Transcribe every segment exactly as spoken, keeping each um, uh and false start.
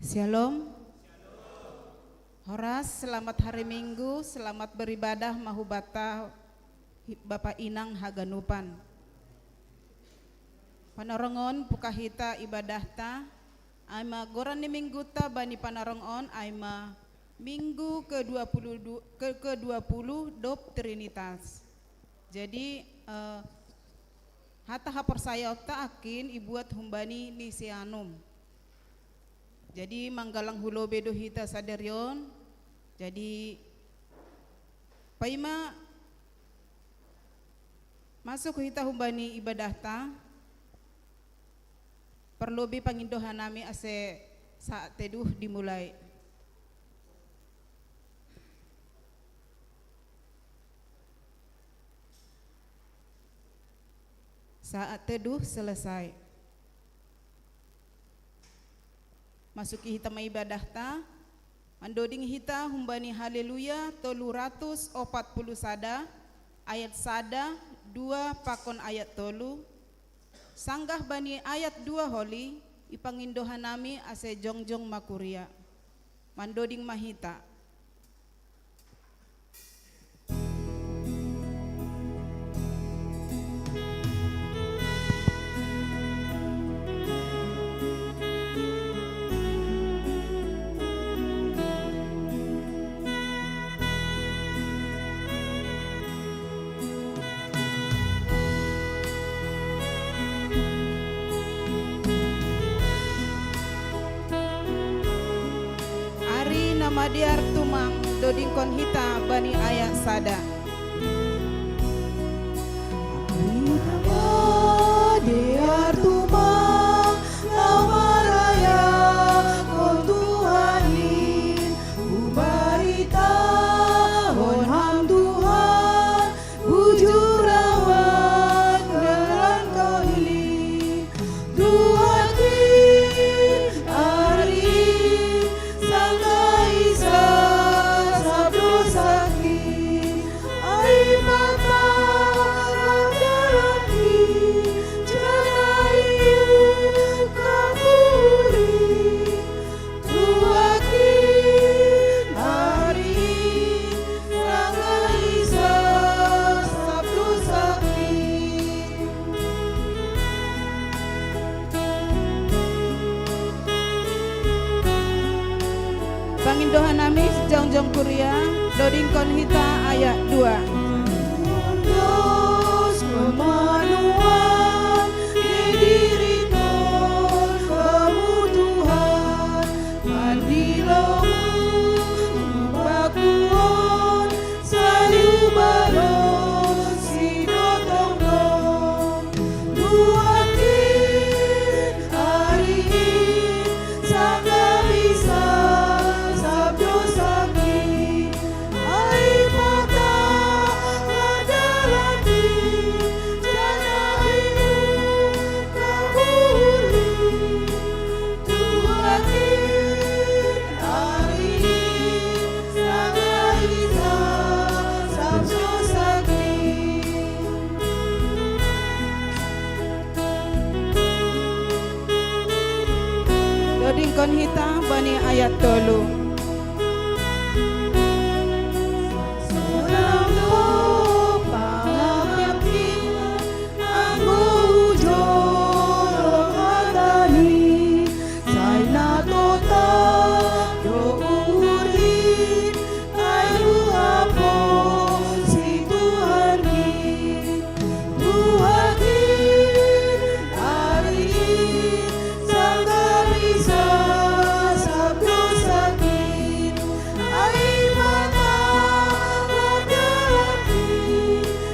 Shalom. Horas, selamat hari Minggu, selamat beribadah mahubata Bapa Inang haganupan. Panarongon pukahita ibadahta, aima goran ni mingguta bani panarongon aima minggu ke dua puluh du-, ke, ke dua puluh dop Trinitas. Jadi, eh, hata haporsayaonta akin ibuat humbani Nisianum. Jadi manggalang hulobe do hita sadarion. Jadi paima masuk hita humbani ibadahta, parlobe pangindohanami ase saat teduh dimulai. Saat teduh selesai. Masuki hita ma ibadahta, mandoding hita humbani Haleluya tolu ratus opat puluh sada, ayat sada, dua pakon ayat tolu, sanggah bani ayat dua holi, ipangindohanami ase jongjong ma kuria. Mandoding ma hita. Ari na madear tumang dodingkon hita bani ayat sada. Ari na madear tumang na marayakon Tuhan in, hubaritahon Ham Tuhan, bujur awak nggeran Ko i. Tuhan in ari i, sangkai sasap dosakin, ai patah dalan i, janah i ungkap uli. Tuhan in ari i, sangkai sasap dosakin. Pangindohanami jongjong kuria, dodingkon hita ayat dua. Dos kemanuan didiritahon Kamu Tuhan, pandilomu pakuon, salubaron sidotong do. Tuhan in ari i, sangkai sasap dosakin, ai patah dalan i, janah i ungkap uli. Tuhan in ari i, sangkai sasap dosakin. Dodingkon hita bani ayat tolu. Sonang do pangakuan anggo hujolom hata ni, sai na totap do uhur i, ai huapus i Tuhan i. Tuhan in ari i, sangkai sasap dosakin, ai patah dalan i,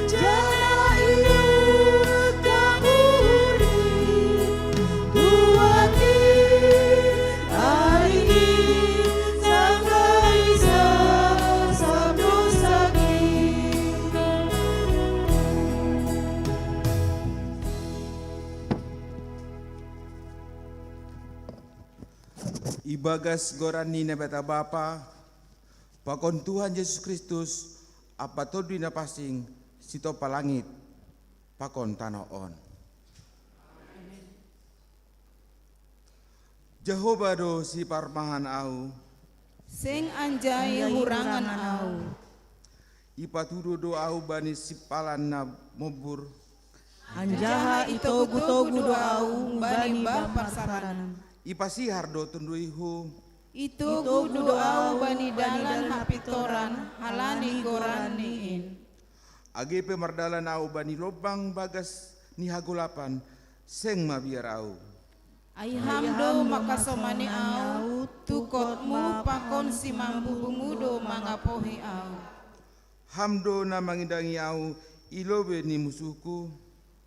janah i ungkap uli. Tuhan in ari i, sangkai sasap dosakin. Ibagas goran ni Naibata Bapa, pakon Tuhan Jesus Kristus, ampa Tonduy Napansing, sitompa langit pakon tanoh on. Jahowa do siparmahan au. Seng anjai hurangan au. Ipatudo do au bani simpalan na mombur. Anjaha itogu-togu do au bani bah parsaranan. Ipasihar do tonduihu. Itogu do au bani dalan hapintoran halani goranni in. Age pe mardalan au bani lombang bagas ni hagolapan, seng mabiar au. Ai ham do mangkasomani au, tungkotmu pakon simambubungmu do mangapohi au. Ham do na mangindangi au i lobei ni musuhku.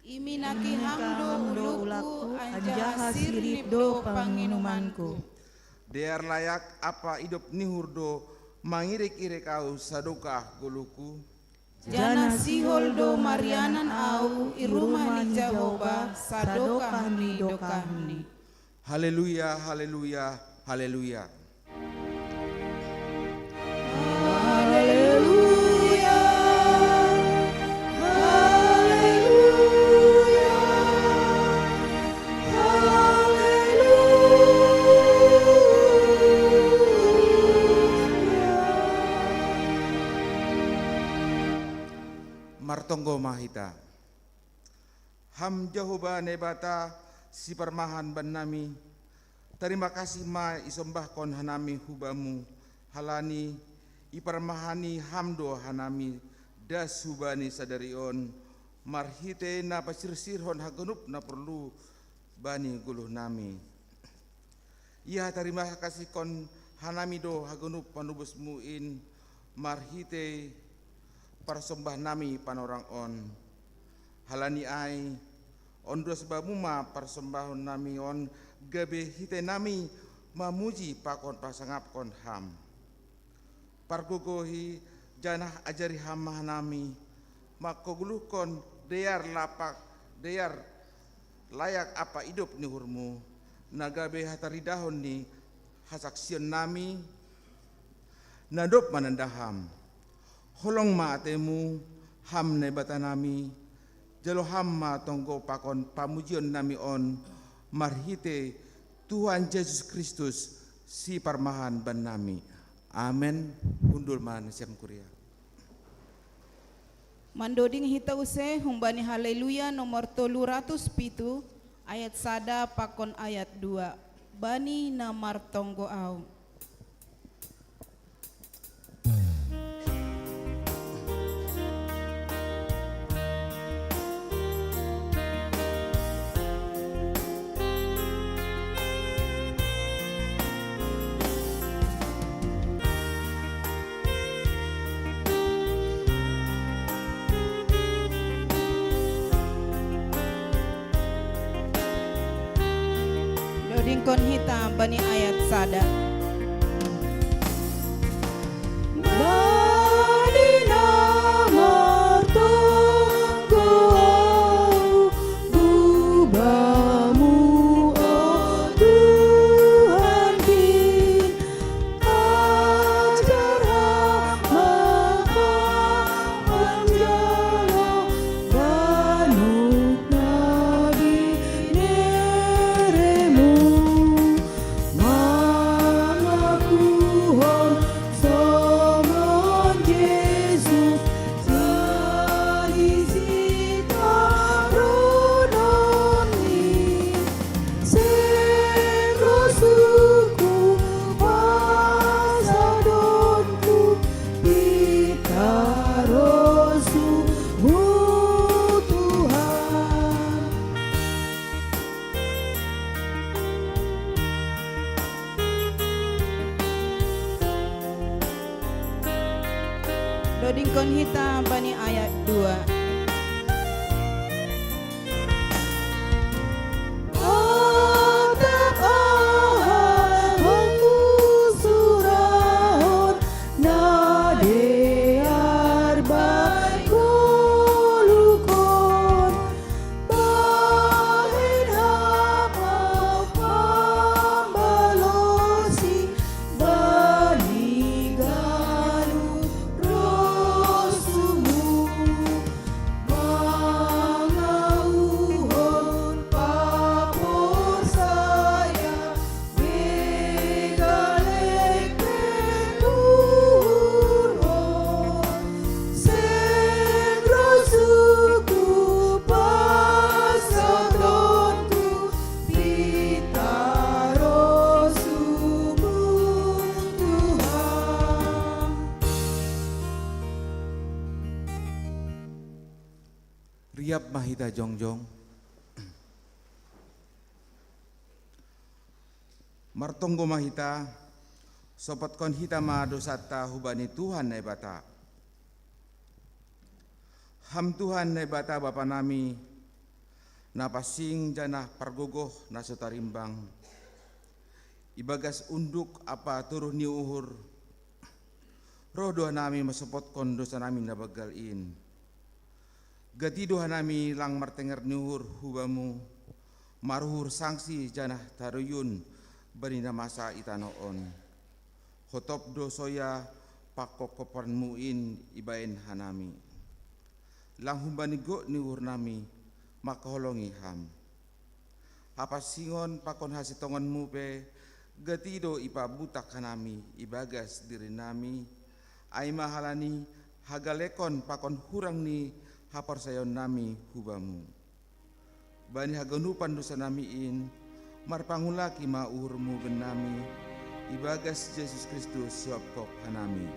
Iminaki ham do ulungku, anjaha sirnip do panginumanku. Dear layak ampa idop ni uhur do mangirik-irik au sadokah goluhku. Janah sihol do marianan au i rumah ni Jahowa sadokah ni dokahni. Haleluya, haleluya, haleluya. Haleluya, haleluya, haleluya. Martonggo ma hita. Ham Jahowa Naibata siparmahan bannami, tarima kasih ma isombahkon hanami hu Bamu, halani iparmahani Ham do hanami das hubani sadari on, marhitei na pasirsirhon haganup na porlu bani goluhnami. Ia tarima kasihkon hanami do haganup panobusmu in marhitei parsombahnami panorang on. Halani ai, ondos Bamu ma parsombahonnami on, gabe hitenami mamuji pakon pasangapkon Ham. Pargogohi janah ajari Ham ma hanami, manghagoluhkon dear lapak, dear layak ampa idop ni uhurmu, na gabe hataridahon ni hasaksionnami, na dob mananda Ham. Holong ma atemu, Ham Naibatanami, jalo Ham ma tonggo pakon pamujionnami on, marhitei Tuhan Jesus Kristus, siparmahan bannami. Amen. Hundul ma nasiam kuria. Mandoding hita use humbani Haleluya nomor tolu ratus pitu, ayat sada pakon ayat dua. Bani na martonggo au. Dodingkon hita bani ayat sada. Bani na martonggo au hu Bamu, o Tuhanki, ajar Ham ma manjalo ganup na bineremu, mangakuhon songon Jesus, jadi sitarononni. Seng rosuhku, pasadonku, pinta rosuhmu, Tuhan. Dodingkon hita bani ayat dua. Atap aha hangku surahon na dear bahen goluhkon, bahen Ham ma pambalosi bani ganup rosuhmu. Iap ma hita jongjong. Martonggo ma hita, sopotkon hita ma dosanta hubani Tuhan Naibata. Ham Tuhan Naibata Bapa nami, na pansing janah pargogoh na so tarimbang, ibagas unduk ampa toruh ni uhur, roh do hanami mansopotkon dosa nami na banggal in. Gati do hanami lang martenger ni uhur hu Bamu, maruhur sangsi janah taruyun bani na masa i tanoh on. Hotop do soya pangkopkopanMu in ibahen hanami. Lang humbani gok ni uhur nami mangkaholongi Ham. Hapansingon pakon hasintonganMu pe gati do ipabutak hanami ibagas diri nami, ai ma halani hagalekon pakon hurang ni haporsayaon nami hu Bamu. Bani haganupan dosa nami in, marpangulaki ma uhurMu bennami, ibagas Jesus Kristus si hopkop hanami.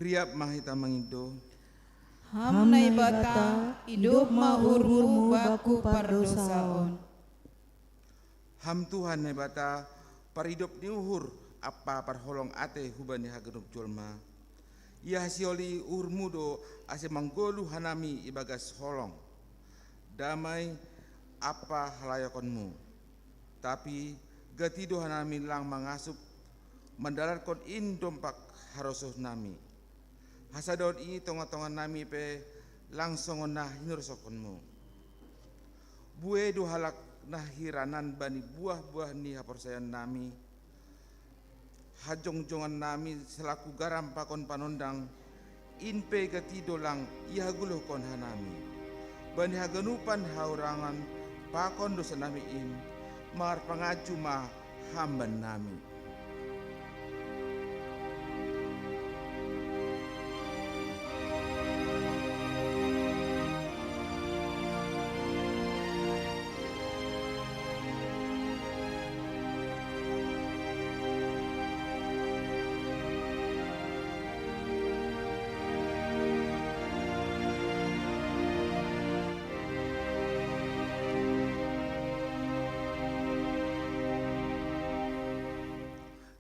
Riap ma hita mangindo. Ham Naibata, idop ma uhurMu bangku pardosaon. Ham Tuhan Naibata, paridop ni uhur ampa parholong atei hubani haganup jolma. Ia hasioli uhurMu do ase manggoluh hanami ibagas holong, damai ampa halayokonMu. Tapi gati do hanami lang mangasup mandalankon in dompak harosuh nami. Hasadaon i tongah-tongah nami pe lang songon na hinurosohkonMu. Buei do halak na hiranan bani buah-buah ni haporsayaon nami, hajongjongan nami salaku garam pakon panondang, in pe gati do lang ihagoluhkon hanami. Bani haganupan hahurangan pakon dosa nami in, marpangaju ma Ham bannami.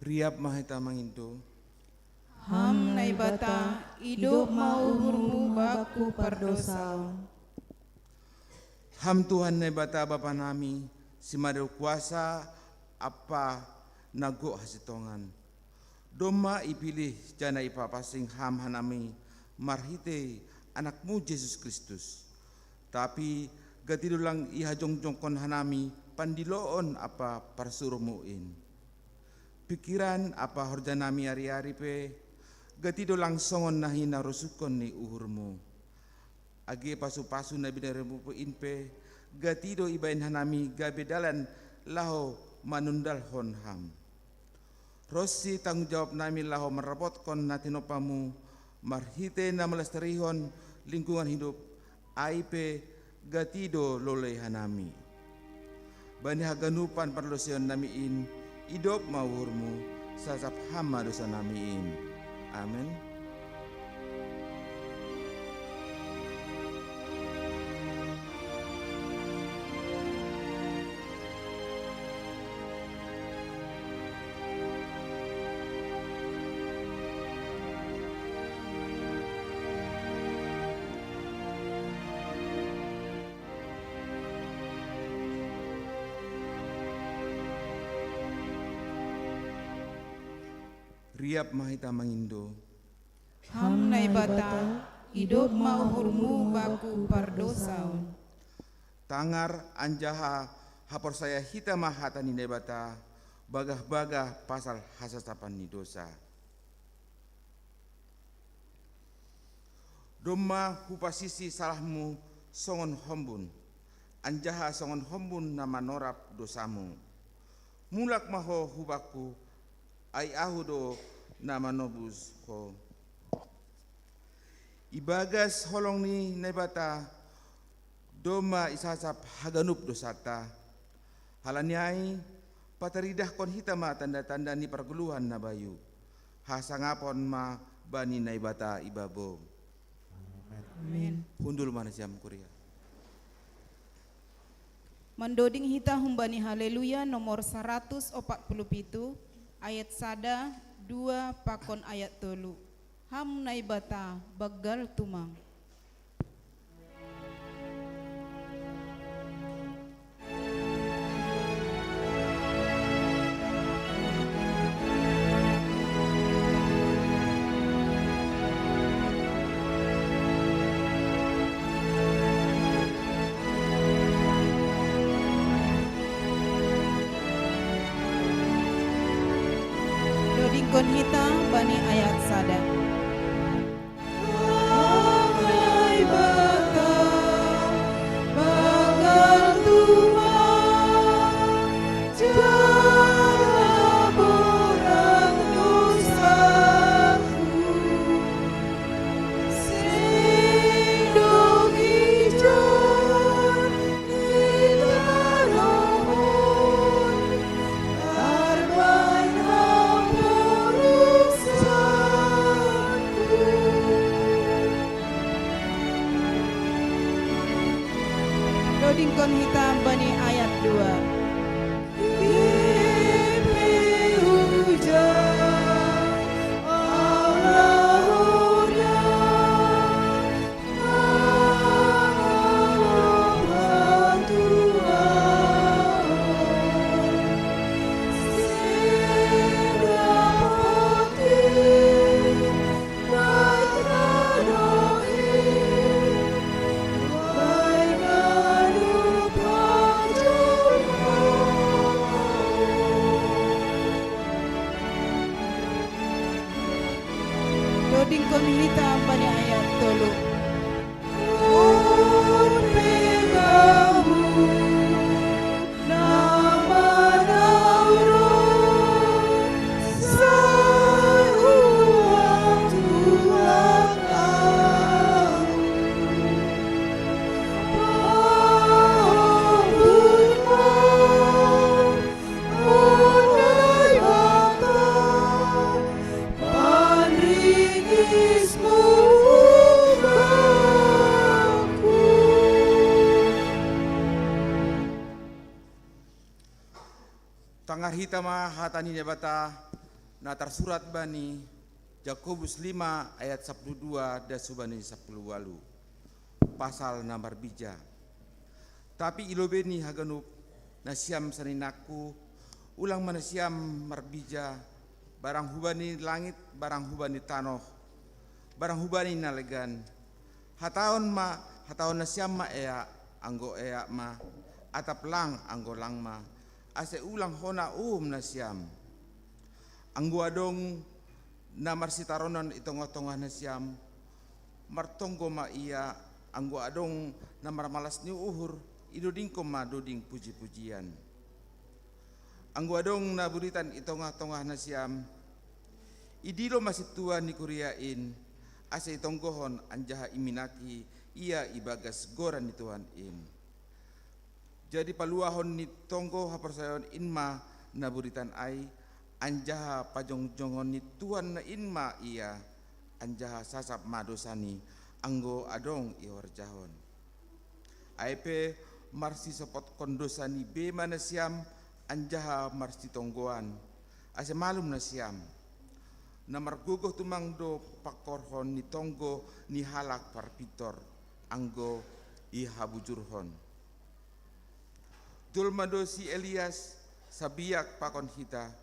Riap ma hita mangindo. Ham Naibata, idop ma uhurMu bangku pardosaon. Ham Tuhan Naibata Bapa nami, simadal kuasa ampa na gok hasintongan, domma ipilih janah ipapansing Ham hanami marhitei AnakMu Jesus Kristus. Tapi gati do lang ihajongjongkon hanami pandiloon ampa parsuruhMu in. Pingkiran ampa horjanami ari-ari pe gati do lang songon na hinarosuhkon ni uhurMu. Age pasu-pasu na binahenMu in pe gati do ibahen hanami gabe dalan laho manundalhon Ham. Ronsi tanggung jawab nami laho manrapotkon na tinompaMu marhitei na malastarihon lingkungan hidup, ai pe gati do lolei hanami. Bani haganupan pardosaon nami in, idop ma uhurMu, sasap Ham ma dosa nami in. Amen. Riap ma hita mangindo. Ham Naibata, idop ma uhurMu bangku pardosaon. Tangar anjaha haporsaya hita ma hata ni Naibata, bagah-bagah pasal hasasapan ni dosa. Domma hupasisi salahmu songon hombun, anjaha songon hombun na manorap dosamu. Mulak ma ho hu bakku, ai ahu do na manobus ho. Ibagas holong ni Naibata domma isasap haganup dosanta. Halani ai, pataridahkon hita ma tanda-tanda ni pargoluhan na bayu. Hasangapon ma bani Naibata ibabo. Amin. Hundul ma nasiam kuria. Mandoding hita humbani Haleluya nomor saratus opat puluh pitu, ayat sada, dua, pakon ayat tolu. Ham Naibata banggal tumang. Dodingkon hita bani ayat sada. Dodingkon hita bani ayat dua. Dodingkon hita bani ayat tolu. Tangar hita ma hata ni Naibata na tarsurat bani Jakobus lima ayat sapuluh dua das hubani sapuluh ualu. Pasal na marbija. Tapi i lobei ni haganup nasiam saninangku, ulang ma nasiam marbija, barang hubani langit, barang hubani tanoh, barang hubani na legan. Hatahon ma, hatahon nasiam ma eak, anggo eak ma, atap lang, anggo lang ma, ase ulang hona uhum nasiam. Anggo adong na marsitaronon i tongah-tongah nasiam, martonggo ma ia, anggo adong na marmalas ni uhur, idodingkon ma doding puji-pujian. Anggo adong na buritan i tongah-tongah nasiam, idilo ma sintua ni kuria in, ase itonggohon anjaha iminaki ia ibagas goran ni Tuhan in. Jadi paluahon ni tonggo haporsayaon in ma na buritan ai, anjaha pajongjongon ni Tuhan in ma ia, anjaha sasap ma dosani, anggo adong ihorjahon. Ai pe marsisopotkon dosani be ma nasiam, anjaha marsitonggoan, ase malum nasiam. Na margogoh tumang do pangkorhon ni tonggo ni halak parpintor, anggo ihabujurhon. Jolma do si Elias, sabiak pakon hita,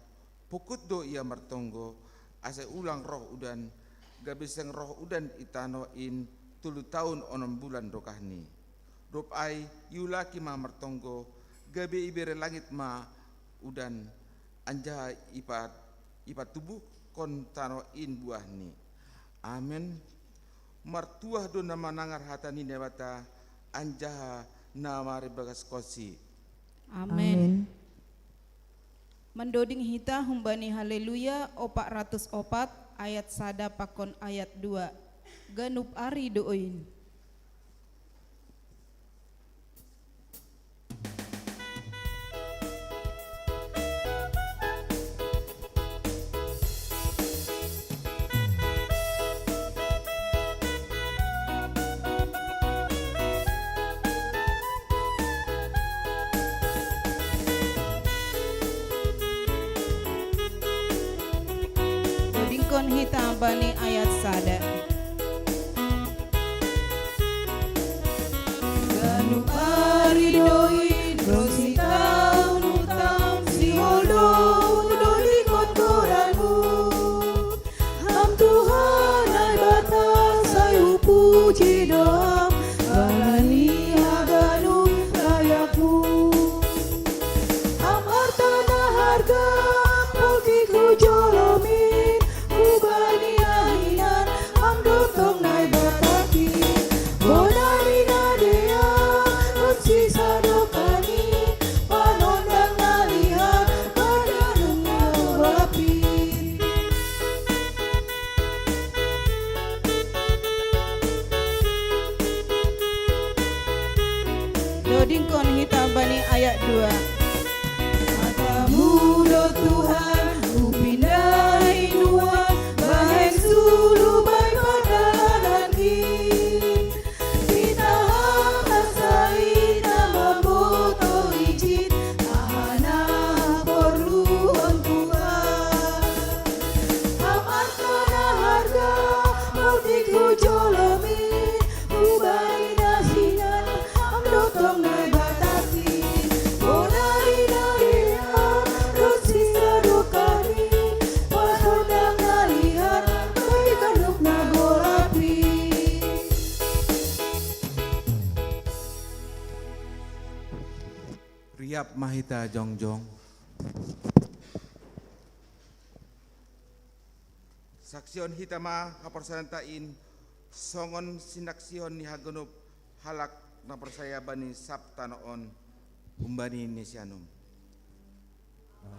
pungkut do ia martonggo, ase ulang roh udan, gabe seng roh udan i tanoh in tolu taon onom bulan dokahni. Dob ai iulaki ma martonggo, gabe ibere langit ma udan, anjaha ipat, ipatubuhkon tanoh in buahni. Amen. Martuah do na manangar hata ni Naibata, anjaha na maribagas konsi. Amen. Mandoding hita humbani Haleluya opat ratus opat ayat sada pakon ayat dua. Ganup ari do oin. Dodingkon hita bani ayat sada. Ganup ari do oin ro sitaun utam, sihol do hudodingkon goranmu. Ham Tuhan Naibata, sai hupuji do Ham, barani haganup layakmu. Ham arta na harga, portik hujolomin, hubani na hinan Ham do tong Naibatangkin. Bonari na dear, ronsi sadokani, panondang na lihat, paganup na golapin. Dodingkon hita bani ayat dua. Matamu do Tuhan hupindahi nuan, bahen sulu bai pardalanankin. Pitah Ham asa i na mamboto ijin, aha na huporluhon Tuhan. Ham arta na harga, portik hujolomin, hubani na hinan Ham do tong Naibatangkin. Bonari na dear, ronsi sadokani, panondang na lihat, bai ganup na golapin. Riap ma hita jongjong. Saksihon hita ma haporsayaanta in, songon sinaksihon ni haganup halak na porsaya bani sab tano on, humbani ni sianup.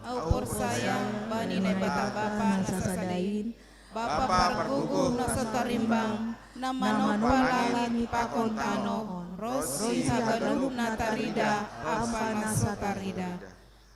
Ahu porsaya bani Naibata Bapa na sasada in, Bapa Pargogoh na so tarimbang, na manompa langit pakon tano, ronsi haganup na tarida ampa na so tarida.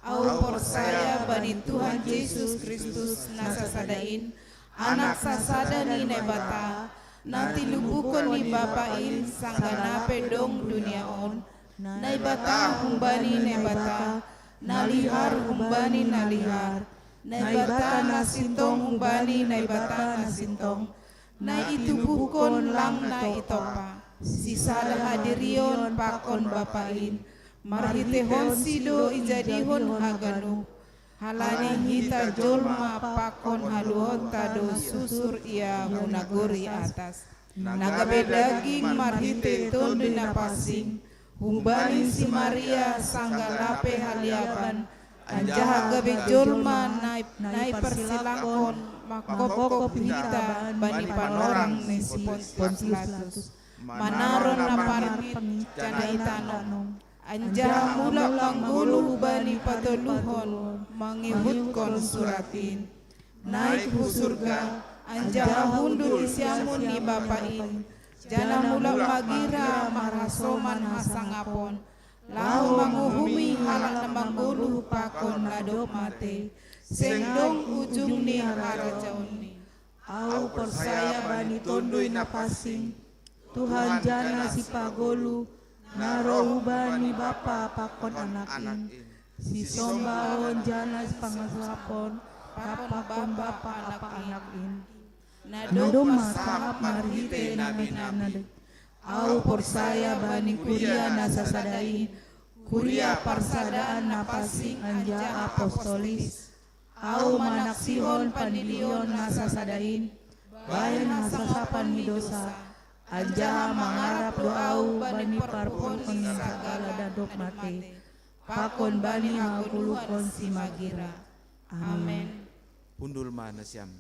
Ahu porsaya bani Tuhan Jesus Kristus na sasada in, Anak sasada ni Naibata, na tinubuhon ni Bapa in sanggah na pe dong dunia on, Naibata humbani Naibata, na lihar humbani na lihar, Naibata na sintong humbani Naibata na sintong, na itubuhkon lang na itompa, sisada hadirion pakon Bapa in, marhiteihonsi do ijadihon haganup. Halani hita jolma pakon haluaonta do susur ia hu nagori atas, na gabe daging marhitei Tonduy Napansing, humbani si Maria sanggah na pe haliaban, anjaha gabe jolma na i-, na iparsilangkon manghophop hita bani panorang ni si Pontius Pilatus, manaron na parngit janah i tano, anjaha mulak manggoluh hubani patoluhon mangihutkon surat in. Naik hu surga, anjaha hundul i siamun ni Bapa in, janah mulak magira marhasoman hasangapon, laho manguhumi halak na manggoluh pakon na dob matei, seng dong ujung ni harajaonni. Ahu porsaya bani Tonduy Napansing, Tuhan janah Sipagoluh, na roh hubani Bapa pakon Anak in, sisombahon janah sipangasapon pakon Bapa ampa Anak in, na domma sangap marhitei nabi-nabi. Ahu porsaya bani kuria na sasada in, kuria parsadaan na pansing anjaha apostolis. Ahu manaksihon pandidion na sasada in, bahen hasasapan ni dousa, anjaha mangarap do ahu bani parpulihon ni sagala na dob matei, pakon bani hagoluhon simagira. Amen. Hundul ma nasiam.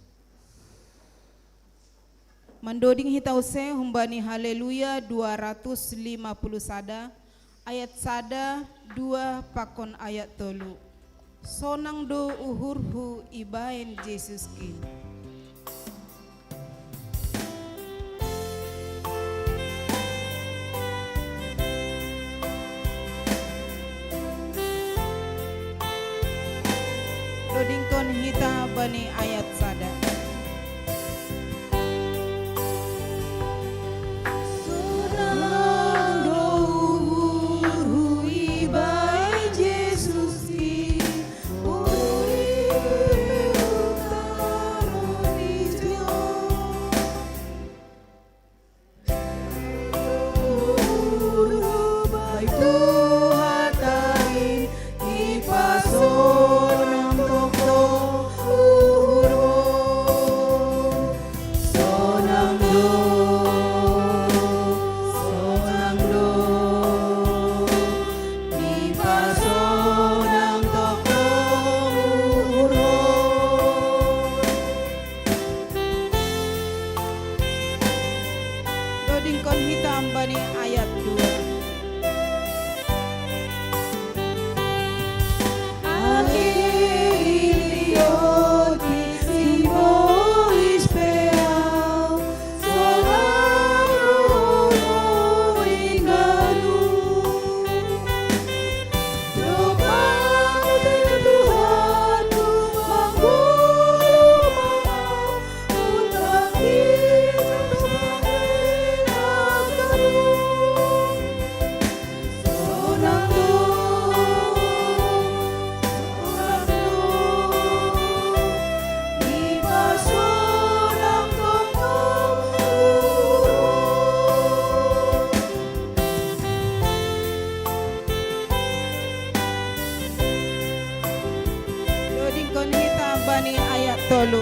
Mandoding hita use humbani Haleluya dua ratus lima puluh sada, Ayat sada, dua, pakon ayat tolu. Sonang do uhurhu ibaen Jesus ki. Dodingkon hita bani ayat sada. Dodingkon hita bani ayat dua. Dodingkon hita bani ayat tolu.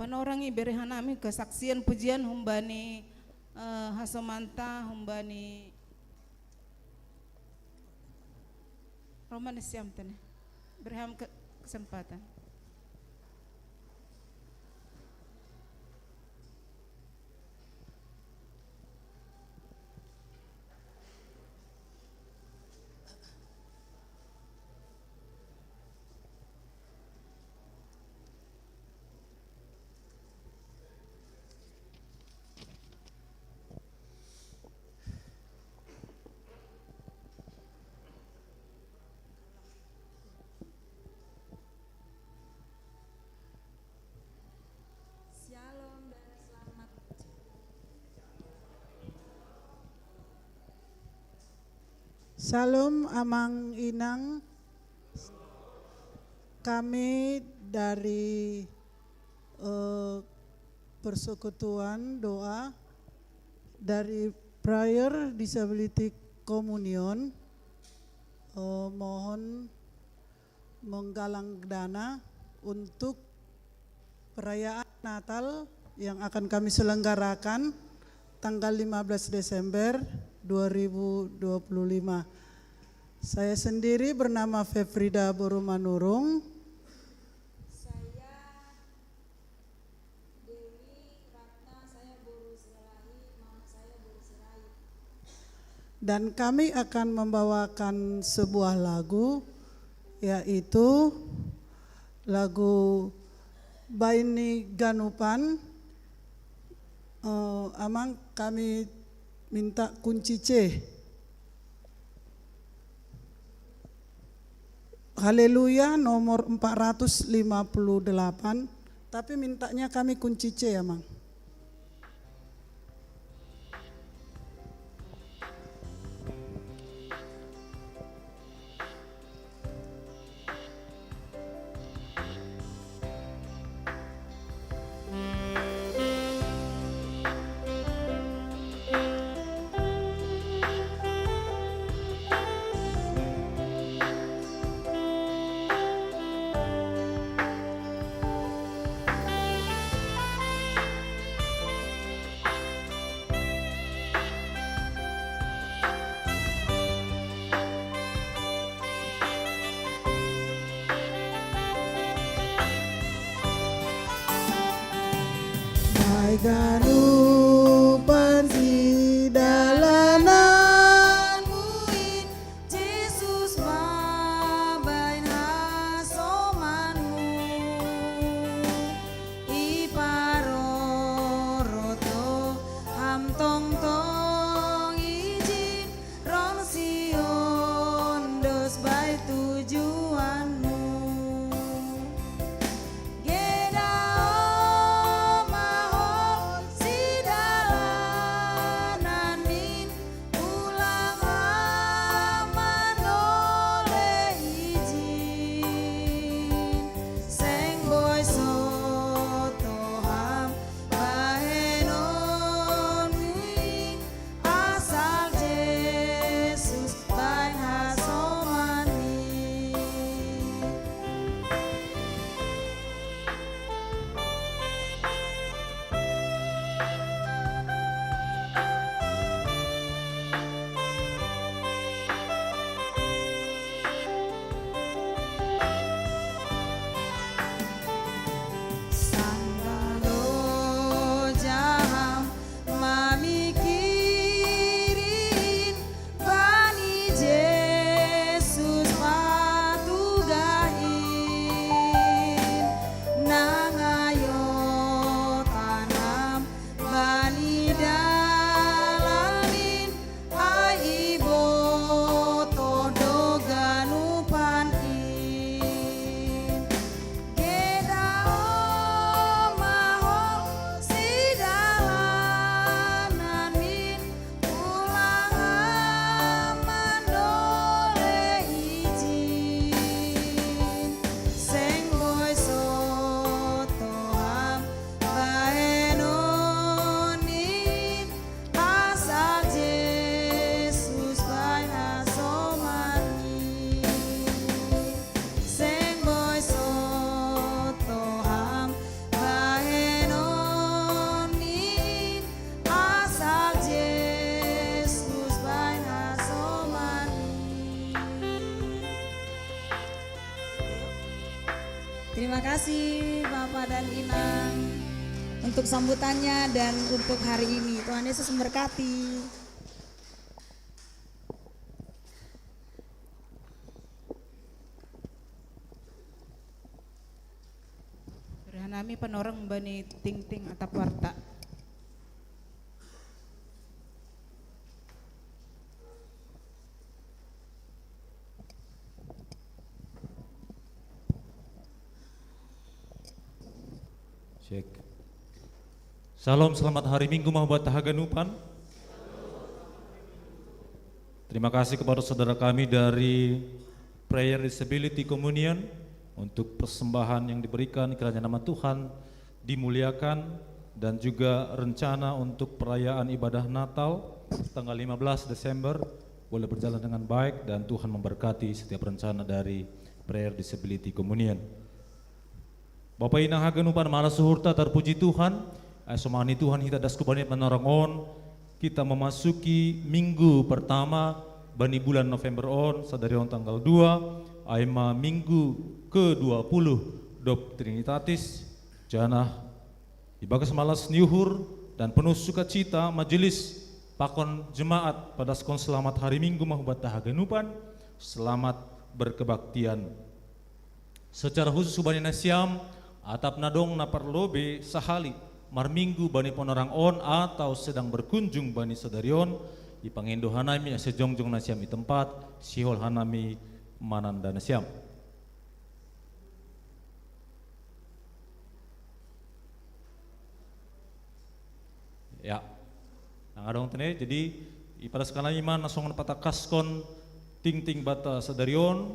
Panorang i, bere hanami kesaksian pujian humbani, eh, hasomanta humbani Roman siam tene. Bere ham ke-, kesempatan. Shalom dan selamat. Shalom, Amang Inang. Kami dari, eh, persekutuan doa dari Prayer Disability Communion, eh, mohon menggalang dana untuk perayaan Natal yang akan kami selenggarakan tanggal lima belas Desember dua ribu dua puluh lima. Saya sendiri bernama Fefrida Boru Manurung. Saya Dewi Ratna, saya Boru Sirait, mama saya Boru Sirait. Dan kami akan membawakan sebuah lagu, yaitu lagu Baini Ganupan. Eh, Amang, kami minta kunci C. Haleluya nomor empat ratus lima puluh delapan, tapi mintanya kami kunci C, Amang. Ganupan sidalanan muin, Jesus mabain hasomanmu. Iparorot do ham tongtong ijin, ron Sion dos bai tujuanmu. Gedao mahol sidalanan min, ulang ham mandole ijin. Seng boi soto ham bahenon min, asal Jesus bain hasomanmi. Sanggalo jaham mamikirin bani Jesus patugahin, nangayo tanam bani dalanin, ai iboto do ganupan in. Gedao mahol sidalanan min, ulang ham mandole ijin. Seng boi soto ham bahenon in, asal Jesus bain hasomanmi. Seng boi soto ham bahenon in, asal Jesus bain hasomanmi. Terima kasih Bapak dan Inang untuk sambutannya dan untuk hari ini. Tuhan Yesus memberkati. Rohanami panorang bani tingting atap warta. Cek. Shalom, selamat hari Minggu mahubat haganupan. Terima kasih kepada saudara kami dari Prayer Disability Communion untuk persembahan yang diberikan, kiranya nama Tuhan dimuliakan, dan juga rencana untuk perayaan ibadah Natal tanggal lima belas Desember boleh berjalan dengan baik dan Tuhan memberkati setiap rencana dari Prayer Disability Communion. Bapa inang haganupan, malas suhurta, terpuji Tuhan, ai somangan ni Tuhan hita das kubani panorang on, kita memasuki minggu pertama bani bulan November on, sadari on tanggal dua, ai ma minggu ke dua puluh dob Trinitatis, janah ibagas malas ni uhur dan penuh sukacita majelis pakon jemaat padaskon selamat hari Minggu mahubat haganupan, selamat berkebaktian. Secara khusus hubani nasiam, atap na dong na parlobei sahali marminggu bani panorang on atau sedang berkunjung bani sadari on, ipangindo hanami ase jongjong nasiam i tempat, sihol hanami mananda nasiam. Ya. Nang adong tene, jadi ipadaskan nami ma na songon patangkaskon tingting banta sadari on.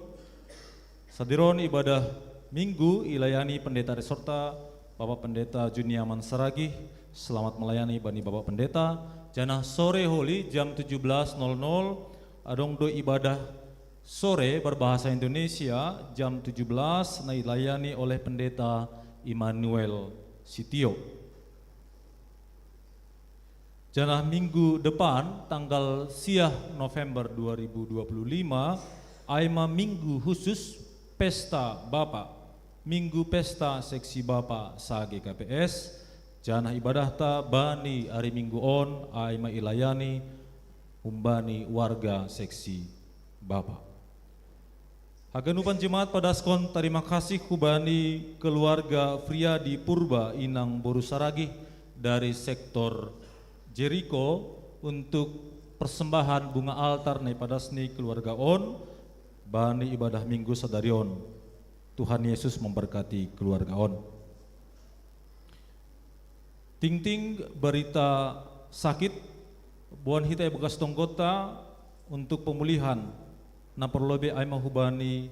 Sadari on ibadah Minggu ilayani Pendeta Resorta, Bapak Pendeta Juniaman Saragih, selamat melayani bani Bapak Pendeta. Janah sore holi jam tujuh belas nol nol adong do ibadah sore berbahasa Indonesia jam tujuh belas na ilayani oleh Pendeta Immanuel Sitio. Janah minggu depan, tanggal siah November dua ribu dua puluh lima, ai ma minggu khusus pesta bapa, minggu pesta seksi bapa sa-G K P S, Janah ibadahta bani ari Minggu on ai ma ilayani humbani warga seksi Bapa. Haganupan jemaat padaskon tarima kasih hubani keluarga Friadi Purba inang boru Saragih dari sektor Jeriko untuk persembahan bunga altar na ipadas ni keluarga on bani ibadah Minggu sadari on. Tuhan Yesus memberkati keluarga on. Tingting berita sakit, boan hita ibagas tonggonta untuk pemulihan, na parlobei ai ma hubani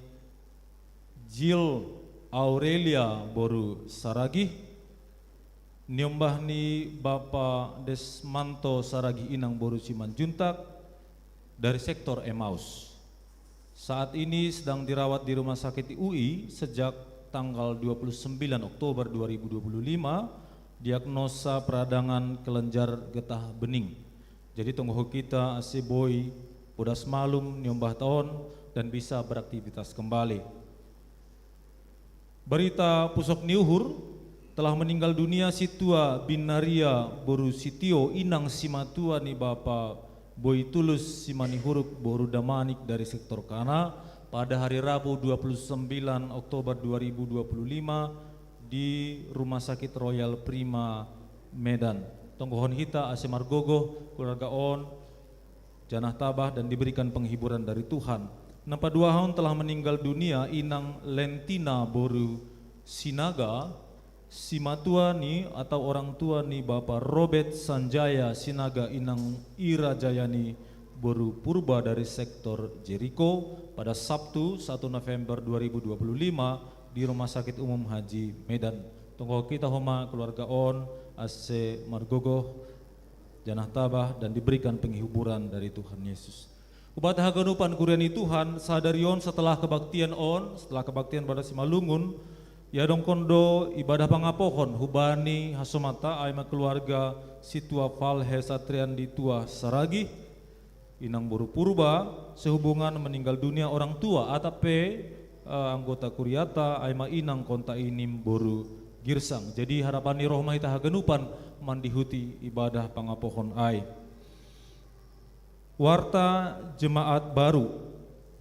Jill Aurelia boru Saragih, niombah ni Bapa Desmanto Saragih inang boru Simanjuntak dari sektor Emmaus. Saat ini sedang dirawat di Rumah Sakit U I sejak tanggal dua puluh sembilan Oktober dua ribu dua puluh lima, diagnosa peradangan kelenjar getah bening. Jadi tonggohon hita ase boi podas malum niombahta on dan bisa beraktivitas kembali. Berita pusok ni uhur, telah meninggal dunia Situa Binaria boru Sitio inang simatua ni Bapa Boitulus Simanihuruk boru Damanik dari sektor Kana pada hari Rabu dua puluh sembilan Oktober dua ribu dua puluh lima di Rumah Sakit Royal Prima Medan. Tonggohon hita ase margogoh keluarga on, janah tabah dan diberikan penghiburan dari Tuhan. Na paduahon telah meninggal dunia inang Lentina boru Sinaga, simatua ni atau orang tua ni Bapa Robert Sanjaya Sinaga inang Ira Jayani boru Purba dari sektor Jeriko pada Sabtu satu November dua ribu dua puluh lima di Rumah Sakit Umum Haji Medan. Tonggohon hita homa keluarga on ase margogoh, janah tabah dan diberikan penghiburan dari Tuhan Yesus. Ubat haganupan kuria ni Tuhan, sadari on setelah kebaktian on, setelah kebaktian pada Simalungun, iadongkon do ibadah pangapohon hubani hasomata ai ma keluarga Situa Falhe Satrian di Tua Saragih, inang boru Purba, sehubungan meninggal dunia orang tua atap pe uh, anggota kuriata ai ma inang konta inim boru Girsang. Jadi harapan ni roh ma hita haganupan mandihuti ibadah pangapohon ai. Warta jemaat baru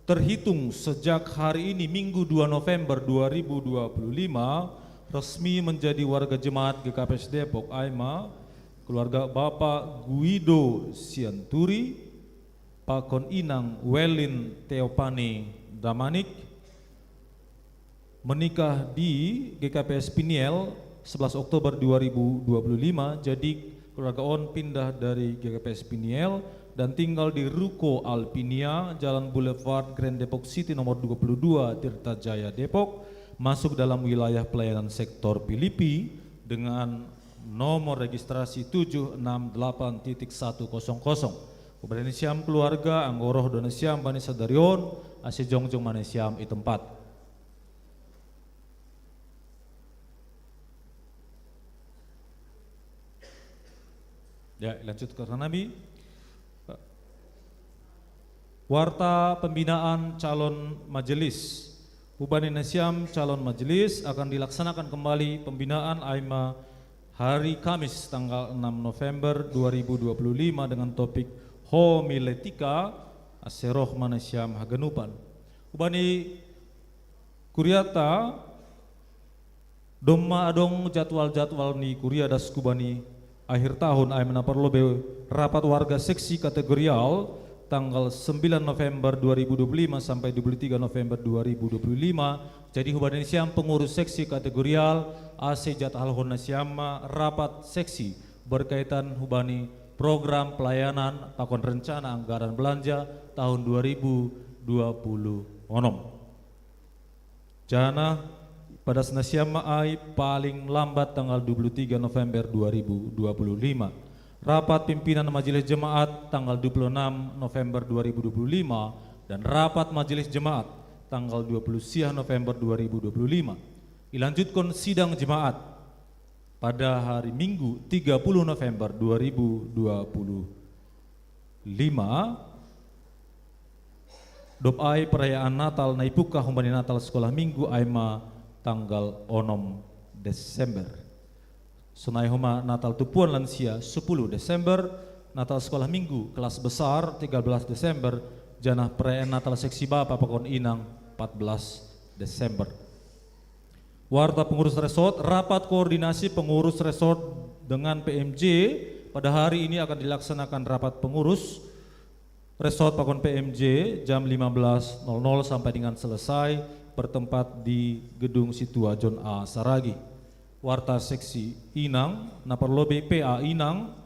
terhitung sejak hari ini Minggu dua November dua ribu dua puluh lima resmi menjadi warga jemaat G K P S Depok ai ma keluarga Bapak Guido Sianturi, pakon inang Welin Teopani Damanik, menikah di G K P S Piniel sebelas Oktober dua ribu dua puluh lima, jadi keluarga on pindah dari G K P S Piniel dan tinggal di Ruko Alpinia, Jalan Boulevard Grand Depok City nomor dua puluh dua, Tirta Jaya, Depok, masuk dalam wilayah pelayanan sektor Pilipi dengan nomor registrasi tujuh enam delapan titik satu kosong kosong. Hubani nasiam keluarga, anggo roh do nasiam bani sadari on, ase jongjong ma nasiam i tempat. Ya, lanjut ke nami. Warta pembinaan calon majelis. Hubani nasiam calon majelis akan dilaksanakan kembali pembinaan ai ma hari Kamis tanggal enam November dua ribu dua puluh lima dengan topik homiletika, ase roh ma nasiam haganupan. Hubani kuriata, domma adong jadwal-jadwal ni kuria das hubani akhir tahun ai ma na parlobei rapat warga seksi kategorial tanggal sembilan November dua ribu dua puluh lima sampai dua puluh tiga November dua ribu dua puluh lima. Jadi hubani nasiam pengurus seksi kategorial ase jadwalhon nasiam ma rapat seksi berkaitan hubani program pelayanan pakon rencana anggaran belanja tahun dua ribu dua puluh onom. Janah padas nasiam ma ai paling lambat tanggal dua puluh tiga November dua ribu dua puluh lima. Rapat pimpinan majelis jemaat tanggal dua puluh enam November dua ribu dua puluh lima dan rapat majelis jemaat tanggal dua puluh siah November dua ribu dua puluh lima. Ilanjutkon sidang jemaat pada hari Minggu tiga puluh November dua ribu dua puluh lima. Dob ai perayaan Natal na ipungkah humbani Natal sekolah Minggu ai ma tanggal onom Desember. Sonai homa Natal Tupuan Lansia sepuluh Desember, Natal Sekolah Minggu kelas besar tiga belas Desember, janah perayaan Natal Seksi Bapa Pakon Inang empat belas Desember. Warta pengurus resort, rapat koordinasi pengurus resort dengan P M J pada hari ini akan dilaksanakan rapat pengurus resort Pakon P M J jam lima belas nol nol sampai dengan selesai, bertempat di Gedung Situa John A Saragi. Warta seksi Inang, na parlobei P A Inang,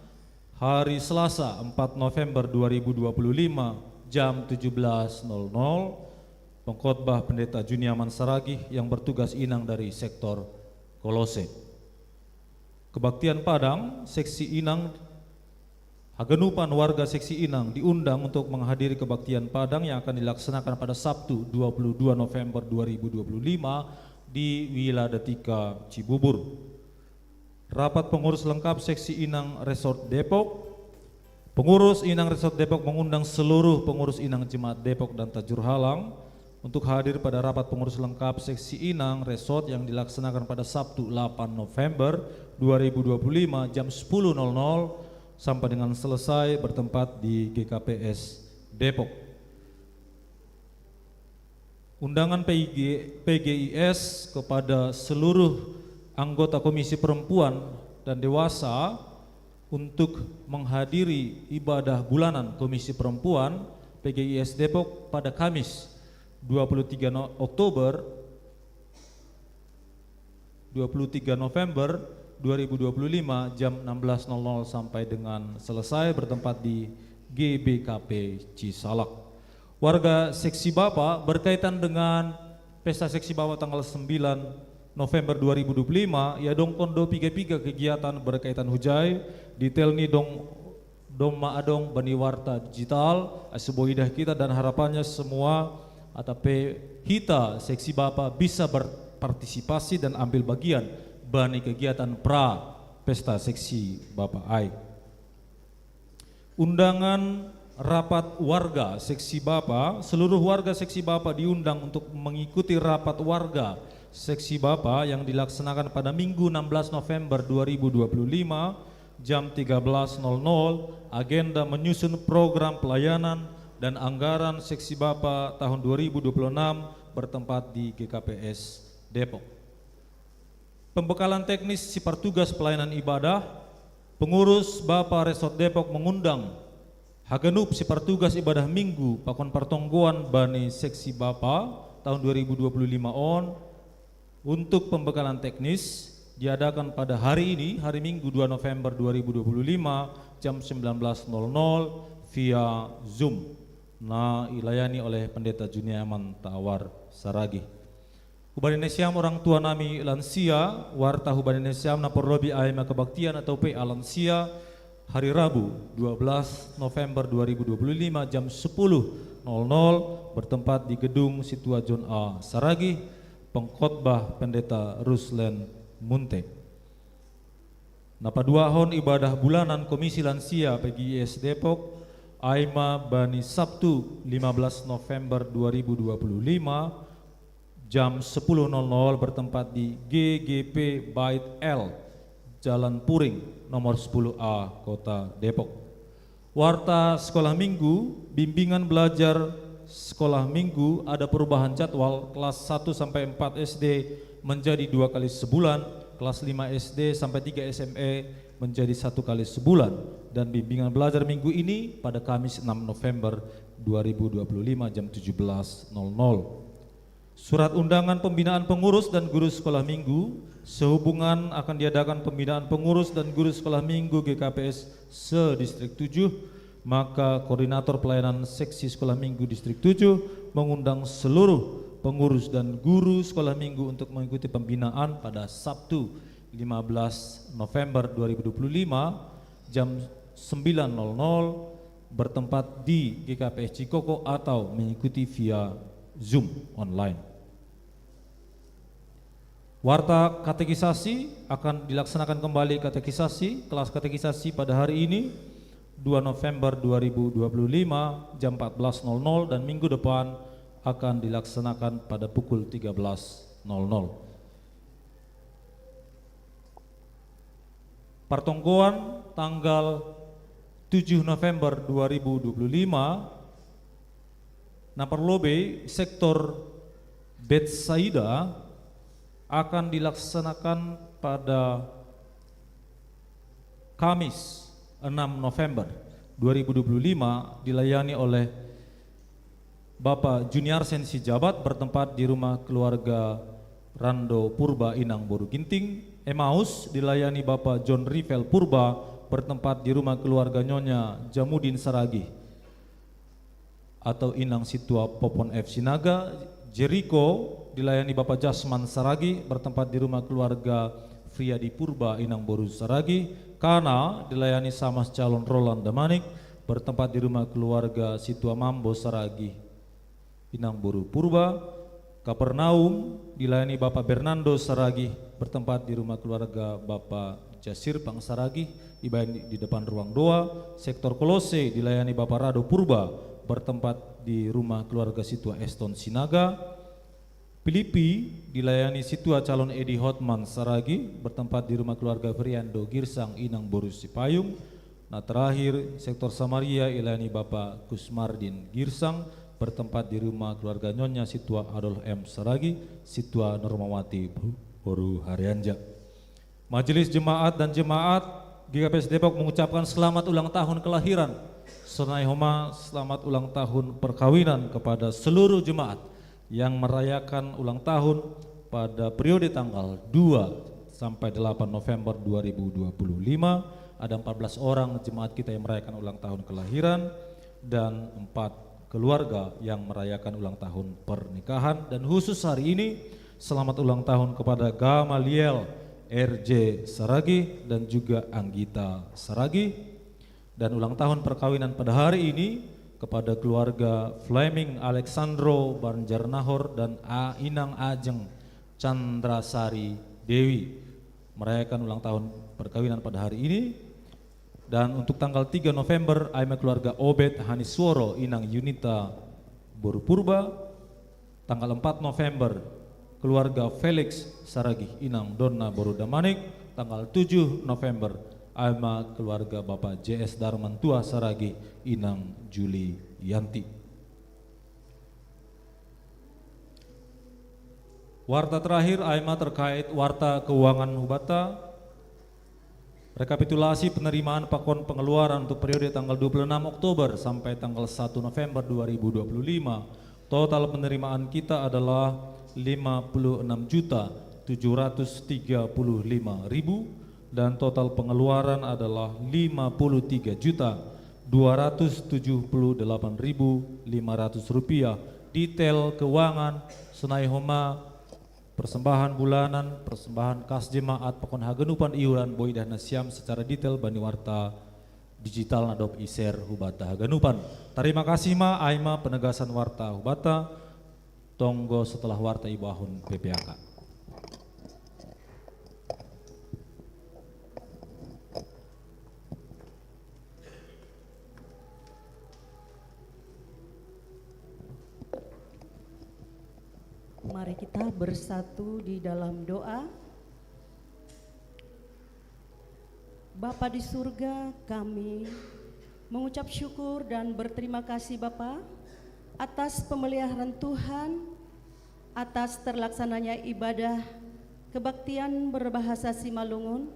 hari Selasa empat November dua ribu dua puluh lima jam tujuh belas nol nol, pengkhotbah Pendeta Juniaman Saragih yang bertugas Inang dari sektor Kolose. Kebaktian Padang, seksi Inang, haganupan warga seksi Inang diundang untuk menghadiri kebaktian Padang yang akan dilaksanakan pada Sabtu dua puluh dua November dua ribu dua puluh lima di Wiladatika Cibubur. Rapat pengurus lengkap seksi Inang Resort Depok. Pengurus Inang Resort Depok mengundang seluruh pengurus Inang Jemaat Depok dan Tajur Halang untuk hadir pada rapat pengurus lengkap seksi Inang Resort yang dilaksanakan pada Sabtu delapan November dua ribu dua puluh lima jam sepuluh nol nol sampai dengan selesai, bertempat di G K P S Depok. Undangan P G, P G I S kepada seluruh anggota Komisi Perempuan dan Dewasa untuk menghadiri ibadah bulanan Komisi Perempuan P G I S Depok pada Kamis dua puluh tiga no-, Oktober, dua puluh tiga November dua ribu dua puluh lima jam enam belas nol nol sampai dengan selesai, bertempat di G B K P Cisalak. Warga seksi Bapa, berkaitan dengan pesta seksi Bapa tanggal sembilan November dua ribu dua puluh lima, ia dong kondo piga-piga kegiatan berkaitan hujai, detail ni dong domma adong bani warta digital, ase boi idah kita, dan harapannya semua atape hita seksi Bapa bisa berpartisipasi dan ambil bagian bani kegiatan pra pesta seksi Bapa ai. Undangan rapat warga seksi Bapa, seluruh warga seksi Bapa diundang untuk mengikuti rapat warga seksi Bapa yang dilaksanakan pada Minggu enam belas November dua ribu dua puluh lima jam tiga belas nol nol, agenda menyusun program pelayanan dan anggaran seksi Bapa tahun dua ribu dua puluh enam, bertempat di G K P S Depok. Pembekalan teknis sipartugas pelayanan ibadah, pengurus Bapa Resort Depok mengundang haganup sipartugas ibadah Minggu pakon partonggoan bani seksi Bapa tahun dua ribu dua puluh lima on. Untuk pembekalan teknis diadakan pada hari ini, hari Minggu dua November dua ribu dua puluh lima, jam sembilan belas nol nol via Zoom. Na ilayani oleh Pendeta Juniaman Tawar Saragih. Hubani nasiam orang tua nami lansia, warta hubani nasiam na parlobei ai ma kebaktian atau P A lansia, hari Rabu dua belas November dua ribu dua puluh lima jam sepuluh nol nol, bertempat di Gedung Situa John A Saragih, pengkhotbah Pendeta Ruslen Munte. Na paduahon ibadah bulanan Komisi Lansia P G I S Depok, ai ma bani Sabtu lima belas November dua ribu dua puluh lima, jam sepuluh nol nol, bertempat di G G P Bait L, Jalan Puring, nomor sepuluh A, Kota Depok. Warta sekolah minggu, bimbingan belajar sekolah minggu, ada perubahan jadwal, kelas satu sampai empat S D menjadi dua kali sebulan, kelas lima S D sampai tiga S M A menjadi satu kali sebulan, dan bimbingan belajar minggu ini pada Kamis enam November dua ribu dua puluh lima jam tujuh belas nol nol. Surat undangan pembinaan pengurus dan guru sekolah minggu, sehubungan akan diadakan pembinaan pengurus dan guru sekolah minggu G K P S se-Distrik tujuh, maka Koordinator Pelayanan Seksi Sekolah Minggu Distrik tujuh mengundang seluruh pengurus dan guru sekolah minggu untuk mengikuti pembinaan pada Sabtu lima belas November dua ribu dua puluh lima jam sembilan nol nol, bertempat di G K P S Cikoko atau mengikuti via Zoom online. Warta katekisasi, akan dilaksanakan kembali katekisasi, kelas katekisasi pada hari ini, dua November dua ribu dua puluh lima, jam empat belas nol nol, dan minggu depan akan dilaksanakan pada pukul tiga belas nol nol. Partongkoan tanggal tujuh November dua ribu dua puluh lima, Naparlobe sektor Betsaida akan dilaksanakan pada Kamis enam November dua ribu dua puluh lima, dilayani oleh Bapak Junior Sensi Jabat bertempat di rumah keluarga Rando Purba Inang Boru Ginting. Emmaus dilayani Bapak John Rivel Purba bertempat di rumah keluarga Nyonya Jamudin Saragih atau Inang Situa Popon F Sinaga. Jericho dilayani Bapak Jasman Saragih bertempat di rumah keluarga Friadi Purba Inang Boru Saragih. Kana dilayani Samas Calon Roland Damanik bertempat di rumah keluarga Situa Mambo Saragih Inang Boru Purba. Kapernaum dilayani Bapak Bernardo Saragih bertempat di rumah keluarga Bapak Jasir Pang Saragih, ibadah di depan ruang doa. Sektor Kolose dilayani Bapak Rado Purba bertempat di rumah keluarga Situa Eston Sinaga. Filipi dilayani Situa Calon Edi Hotman Saragih bertempat di rumah keluarga Feriando Girsang Inang Boru Sipayung. Nah, terakhir, sektor Samaria dilayani Bapak Kusmardin Girsang bertempat di rumah keluarga Nyonya Situa Adolf M Saragih, Situa Normawati Boru Harianja. Majelis jemaat dan jemaat G K P S Depok mengucapkan selamat ulang tahun kelahiran. Sonai homa, selamat ulang tahun perkawinan kepada seluruh jemaat yang merayakan ulang tahun pada periode tanggal dua sampai delapan November dua ribu dua puluh lima. Ada empat belas orang jemaat kita yang merayakan ulang tahun kelahiran dan empat keluarga yang merayakan ulang tahun pernikahan. Dan khusus hari ini, selamat ulang tahun kepada Gamaliel R J Saragih dan juga Anggita Saragih. Dan ulang tahun perkawinan pada hari ini kepada keluarga Fleming Alexandro Banjarnahor dan A Inang Ajeng Chandrasari Dewi, merayakan ulang tahun perkawinan pada hari ini. Dan untuk tanggal tiga November, aima keluarga Obed Hanisworo Inang Yunita Boru Purba. Tanggal empat November, keluarga Felix Saragih Inang Donna Boru Damanik. Tanggal tujuh November, aima keluarga Bapak J S Darmantua Saragih Inang Juli Yanti. Warta terakhir, aima terkait warta keuangan hubata. Rekapitulasi penerimaan pakon pengeluaran untuk periode tanggal dua puluh enam Oktober sampai tanggal satu November dua ribu dua puluh lima, total penerimaan kita adalah lima puluh enam juta tujuh ratus tiga puluh lima ribu dan total pengeluaran adalah lima puluh tiga juta dua ratus tujuh puluh delapan ribu lima ratus rupiah. Detail keuangan sonai homa persembahan bulanan, persembahan kas jemaat, pakon haganupan iuran boi idahna siam secara detail bani warta digital na dob i-share hubata haganupan. Tarima kasih ma, aima penegasan warta hubata, tonggo setelah warta ibahun P P A K. Mari kita bersatu di dalam doa. Bapa di surga, kami mengucap syukur dan berterima kasih Bapa atas pemeliharaan Tuhan, atas terlaksananya ibadah kebaktian berbahasa Simalungun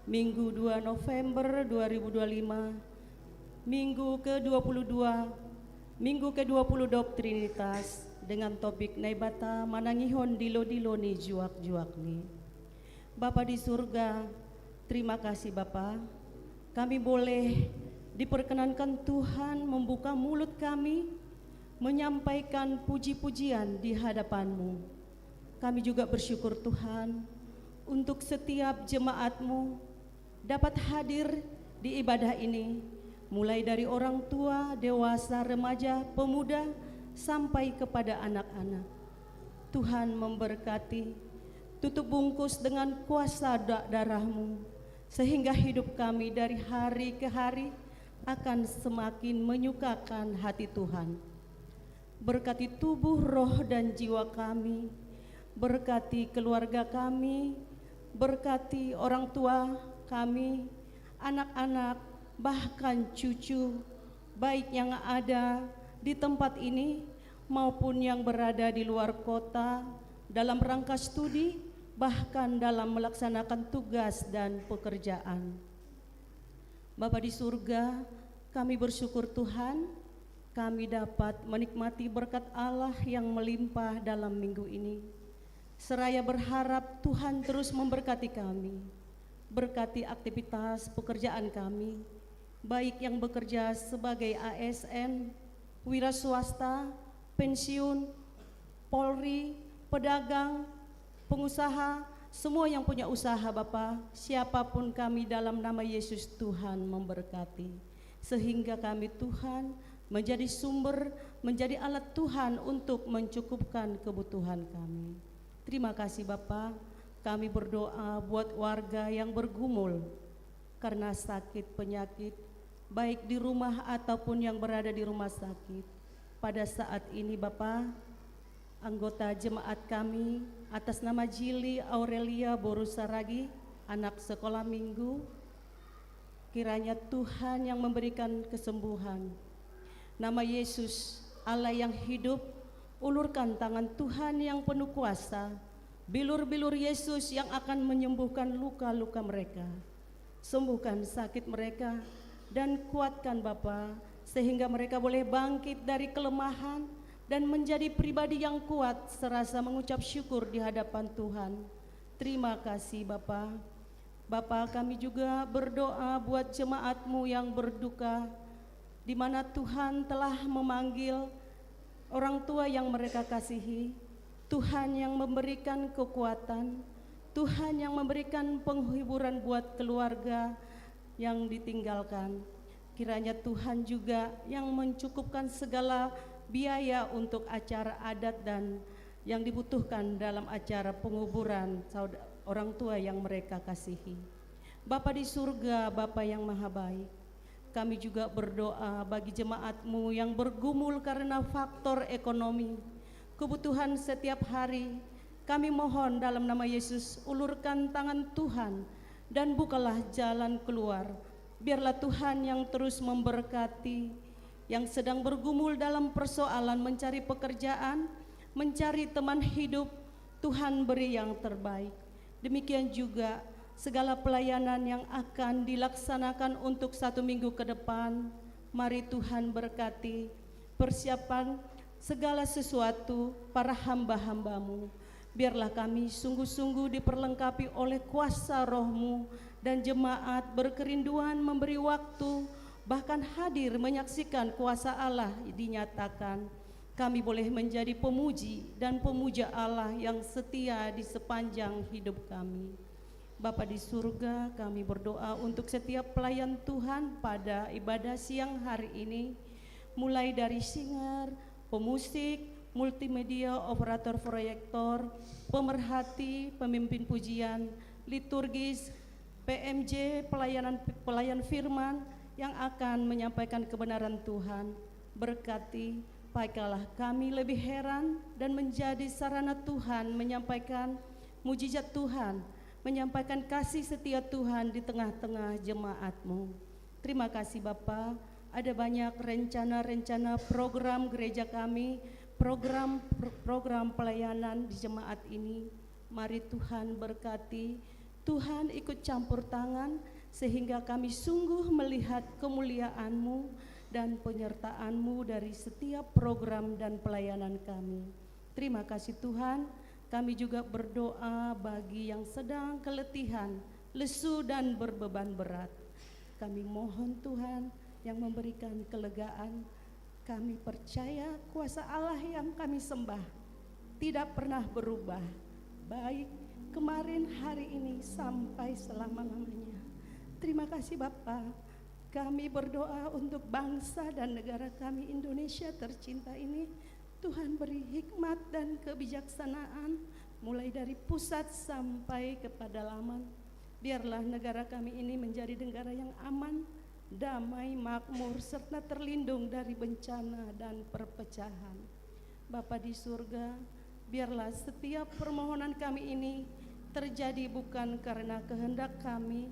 Minggu dua November dua ribu dua puluh lima, Minggu ke dua puluh dua, Minggu ke dua puluh Dob Trinitas, dengan topik Naibata manangihon dilo-dilo ni juak-juak ni. Bapa di surga, terima kasih Bapa, kami boleh diperkenankan Tuhan membuka mulut kami, menyampaikan puji-pujian di hadapan-Mu. Kami juga bersyukur Tuhan, untuk setiap jemaat-Mu dapat hadir di ibadah ini, mulai dari orang tua, dewasa, remaja, pemuda, sampai kepada anak-anak. Tuhan memberkati, tutup bungkus dengan kuasa da- darah-Mu, sehingga hidup kami dari hari ke hari akan semakin menyukakan hati Tuhan. Berkati tubuh, roh, dan jiwa kami, berkati keluarga kami, berkati orang tua kami, anak-anak, bahkan cucu, baik yang ada di tempat ini maupun yang berada di luar kota, dalam rangka studi, bahkan dalam melaksanakan tugas dan pekerjaan. Bapa di surga, kami bersyukur Tuhan, kami dapat menikmati berkat Allah yang melimpah dalam minggu ini. Seraya berharap Tuhan terus memberkati kami. Berkati aktivitas pekerjaan kami, baik yang bekerja sebagai A S N, wira swasta, pensiun, Polri, pedagang, pengusaha, semua yang punya usaha Bapa, siapapun kami dalam nama Yesus Tuhan memberkati. Sehingga kami Tuhan menjadi sumber, menjadi alat Tuhan untuk mencukupkan kebutuhan kami. Terima kasih Bapa, kami berdoa buat warga yang bergumul karena sakit penyakit, baik di rumah ataupun yang berada di rumah sakit. Pada saat ini Bapa, anggota jemaat kami atas nama Jili Aurelia Boru Saragi, anak sekolah minggu, kiranya Tuhan yang memberikan kesembuhan. Nama Yesus, Allah yang hidup, ulurkan tangan Tuhan yang penuh kuasa, bilur-bilur Yesus yang akan menyembuhkan luka-luka mereka. Sembuhkan sakit mereka dan kuatkan Bapa, sehingga mereka boleh bangkit dari kelemahan dan menjadi pribadi yang kuat serasa mengucap syukur di hadapan Tuhan. Terima kasih Bapa. Bapa, kami juga berdoa buat jemaatmu yang berduka, di mana Tuhan telah memanggil orang tua yang mereka kasihi. Tuhan yang memberikan kekuatan, Tuhan yang memberikan penghiburan buat keluarga yang ditinggalkan. Kiranya Tuhan juga yang mencukupkan segala biaya untuk acara adat dan yang dibutuhkan dalam acara penguburan saud-, orang tua yang mereka kasihi. Bapa di surga, Bapa yang maha baik, kami juga berdoa bagi jemaatmu yang bergumul karena faktor ekonomi, kebutuhan setiap hari. Kami mohon dalam nama Yesus, ulurkan tangan Tuhan dan bukalah jalan keluar. Biarlah Tuhan yang terus memberkati, yang sedang bergumul dalam persoalan mencari pekerjaan, mencari teman hidup, Tuhan beri yang terbaik. Demikian juga segala pelayanan yang akan dilaksanakan untuk satu minggu ke depan. Mari Tuhan berkati persiapan segala sesuatu para hamba-hambamu. Biarlah kami sungguh-sungguh diperlengkapi oleh kuasa rohmu dan jemaat berkerinduan memberi waktu, bahkan hadir menyaksikan kuasa Allah dinyatakan. Kami boleh menjadi pemuji dan pemuja Allah yang setia di sepanjang hidup kami. Bapa di surga, kami berdoa untuk setiap pelayan Tuhan pada ibadah siang hari ini, mulai dari singer, pemusik, multimedia, operator proyektor, pemerhati, pemimpin pujian, liturgis, P M J, pelayanan, pelayan firman yang akan menyampaikan kebenaran Tuhan. Berkati, pakailah kami lebih heran dan menjadi sarana Tuhan menyampaikan mujizat Tuhan, menyampaikan kasih setia Tuhan di tengah-tengah jemaat-Mu. Terima kasih Bapa, ada banyak rencana-rencana program gereja kami, program program pelayanan di jemaat ini. Mari Tuhan berkati, Tuhan ikut campur tangan sehingga kami sungguh melihat kemuliaan-Mu dan penyertaan-Mu dari setiap program dan pelayanan kami. Terima kasih Tuhan, kami juga berdoa bagi yang sedang keletihan, lesu dan berbeban berat. Kami mohon Tuhan yang memberikan kelegaan. Kami percaya kuasa Allah yang kami sembah tidak pernah berubah, baik kemarin, hari ini, sampai selama-lamanya. Terima kasih Bapa. Kami berdoa untuk bangsa dan negara kami Indonesia tercinta ini. Tuhan beri hikmat dan kebijaksanaan mulai dari pusat sampai ke pedalaman. Biarlah negara kami ini menjadi negara yang aman, damai, makmur, serta terlindung dari bencana dan perpecahan. Bapa di surga, biarlah setiap permohonan kami ini terjadi bukan karena kehendak kami,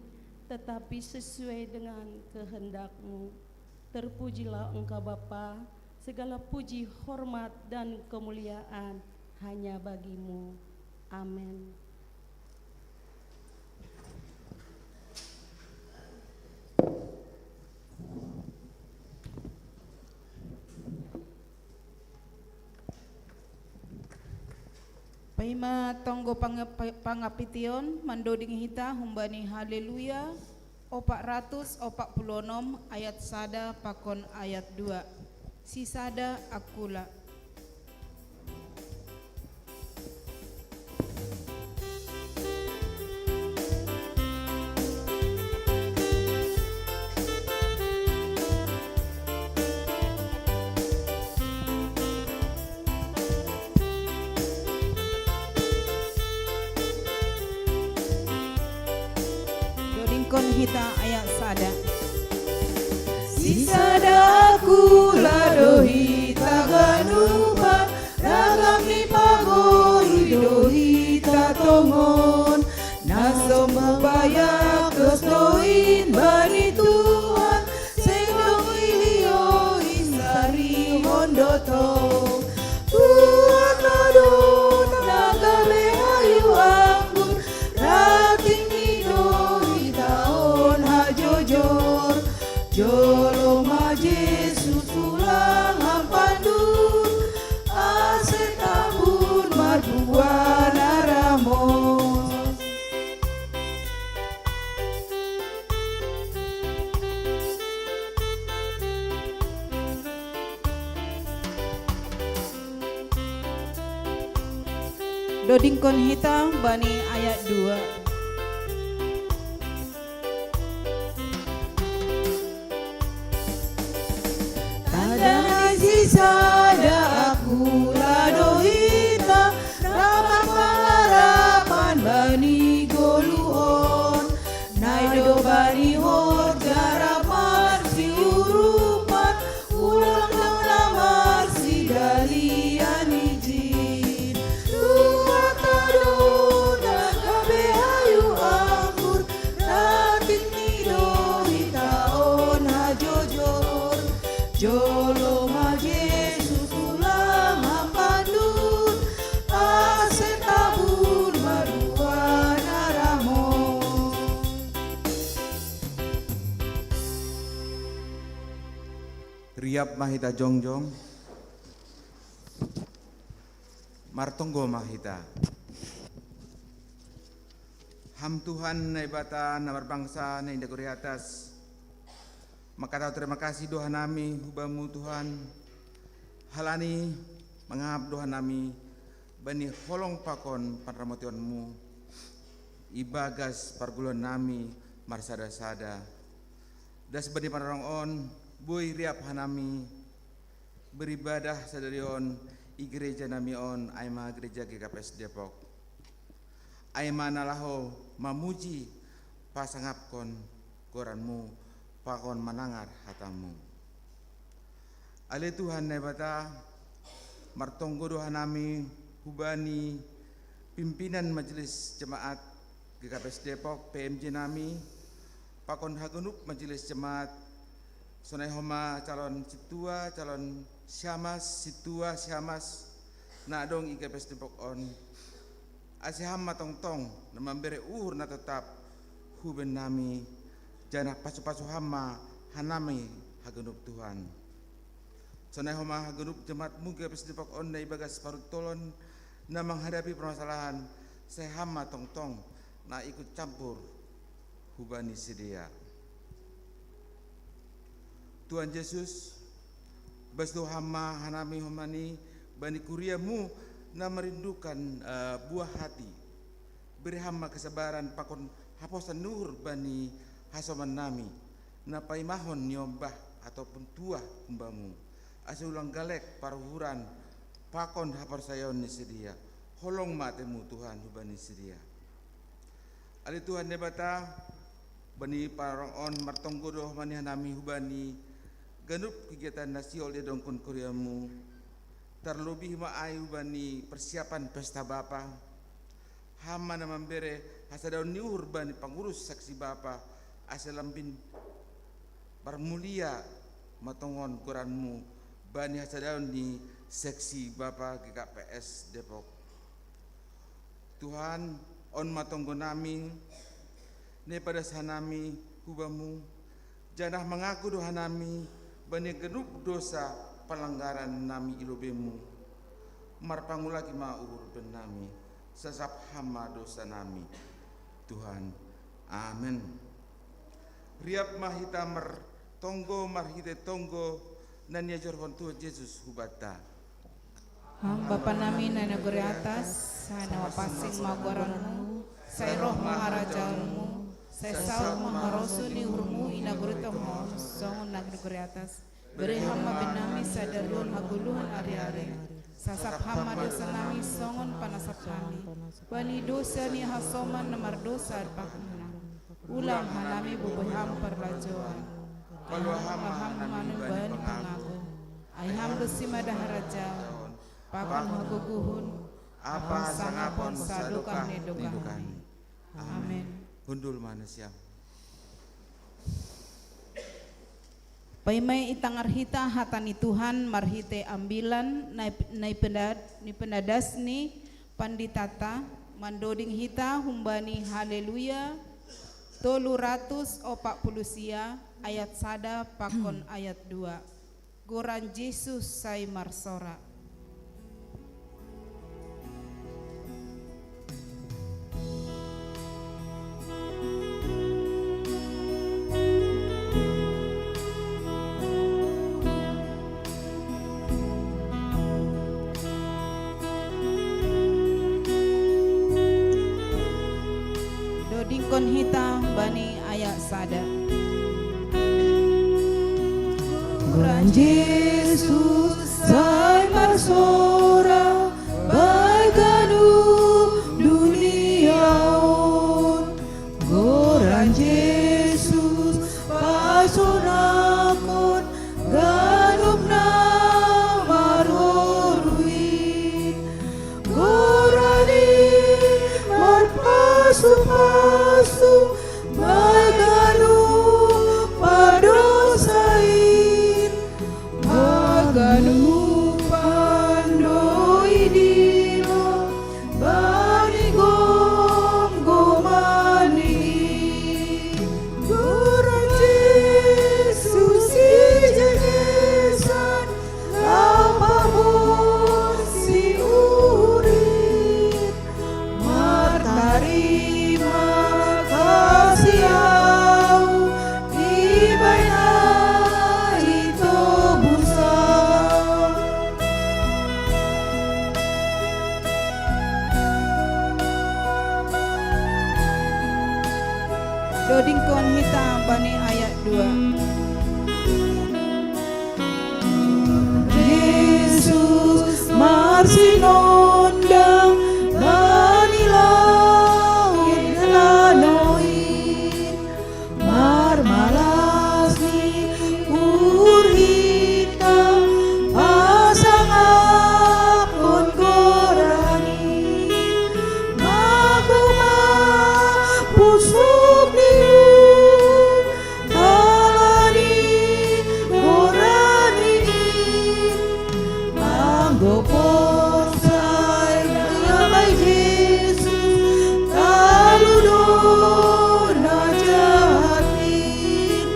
tetapi sesuai dengan kehendak-Mu. Terpujilah Engkau Bapa, segala puji, hormat, dan kemuliaan hanya bagi-Mu. Amin. Paima tonggo panga-, pa-, pangapition, mandoding hita humbani Haleluya opat ratus opat puluh onom ayat sada pakon ayat dua. Sisada akula. Dodingkon hita ayat sada. Sisada akula do hita ganupan, ragam ni pagori do hita tongon. Na so mabayak dos do in bani Tuhan, seng dong ilio in sarihon do tong. Tuhan adong na gabe hayu anggur, rating ni do hita on hajojor. Jolo ma Jesus ulang hampandun, ase tabun marbuana ramos. Dodingkon hita bani ayat dua. Tanda ni sisada akula do hita, rapat pangarapan bani goluhon. Nai do bani horja rapat siurupan, ulang dong na marsigalian ijin. Tuhan adong na gabe hayu anggur, rating ni do hita on hajojor. Jolo ma Jesus ulang hampandun, ase tabun marbuana ramos. Riap ma hita jongjong. Martonggo ma hita. Ham Tuhan Naibata na marbangsa na indah gori atas, mangkatahon terima kasih do hanami hu Bamu Tuhan, halani mangahap do hanami bani holong pakon panramotionMu ibagas pargulahon nami marsada-sada. Das bani panarong on, boi riap hanami beribadah sadari on i gereja nami on, ai ma Gereja G K P S Depok. Ai ma na laho mamuji, pasangapkon goranMu, pakon manangar hataMu. Ale Tuhan Naibata, martonggo do hanami hubani pimpinan Majelis Jemaat G K P S Depok, P M J nami, pakon haganup Majelis Jemaat, sonai homa calon sintua, calon siamas, sintua, siamas, na adong i G K P S Depok on. Ase Ham ma tongtong na mambere uhur na totap hu bahen nami, janah pasu-pasu Ham ma hanami haganup Tuhan. Sonai homa haganup jemaat-Mu G K P S Depok on na ibagas paruntolon na manghadapi permasalahan, sai Ham ma tongtong na ikut campur hubani sidea. Tuhan Jesus, basto Ham ma hanami homa ni bani kuria-Mu na merindukan, eh, buah hati. Bere Ham ma kesabaran pakon haposan ni uhur bani hasoman nami, na paimahon niombah atopun tuah hum Bamu, ase ulang galek paruhuran pakon haporsayaon ni sidea. Holong ma atei-Mu Tuhan hubani sidea. Ale Tuhan Debata, bani parorong on martonggo do homa ni hanami hubani ganup kegiatan na sihol diadongkon kuria-Mu. Tarlobih ma ai hubani persiapan pesta bapa. Ham ma na mambere hasadaon ni uhur bani pangurus Saksi Bapa, asa lambin parmulia ma tongon goranmu bani hasadaon ni seksi Bapa G K P S Depok. Tuhan, on ma tonggo nami, na ipadas hanami hu Bamu, janah mangaku do hanami bani ganup dosa palanggaran nami i lobeimu. Marpangulaki ma uhur bennami, sasap Ham ma dosa nami, Tuhan. Amen. Riap ma hita martonggo marhite tonggo na niajarhon Tuhan Jesus hubanta. Ham Bapa nami na i nagori atas, sai na pansing ma goranmu, sai roh ma harajaonmu, sai saut ma harosuh ni uhurmu i nagori tonga on, songon na i nagori atas. Bere Ham ma bennami sadarion hagoluhan ari-ari. Sasap Ham ma dosa nami songon panasap hami bani dosa ni hasoman na mardosa di pahanna. Ulang hanami boi Ham parlajouan. Palua Ham ma hanami bani pangago. Ai Ham do simada harajaon, pakon hagogohon, ampa hasangapon sadokah ni dokahni. Amen. Hundul ma nasiam. Paima i tangar hita hata ni Tuhan marhite ambilan na ip-, na ipenda-, na ipenadas ni panditanta, mandoding hita humbani Haleluya tolu ratus opat puluh sia ayat sada pakon ayat dua. Goran Jesus sai marsora. Dodingkon hita bani ayat sada. Goran Jesus sai marsora bai ganup dunia on. Goran Jesus pasonangkon ganup na maruruin. Goran i marpasu-pasu bai ganup pardosa in. Haganupan do idilo bani gomgoman i. Goran Jesus ijengesan, laho pabosi uhur in. Martarima kasih ahu dibahen na i tobusan. Dodingkon hita bani ayat dua. Jesus marsinondang bani laut lano in, marmalas ni uhur hita pasangapkon goran i. Magou ma pusok ni uhur, ala ni goran i. Anggo porsaya bai Jesus, talu do na jahat in.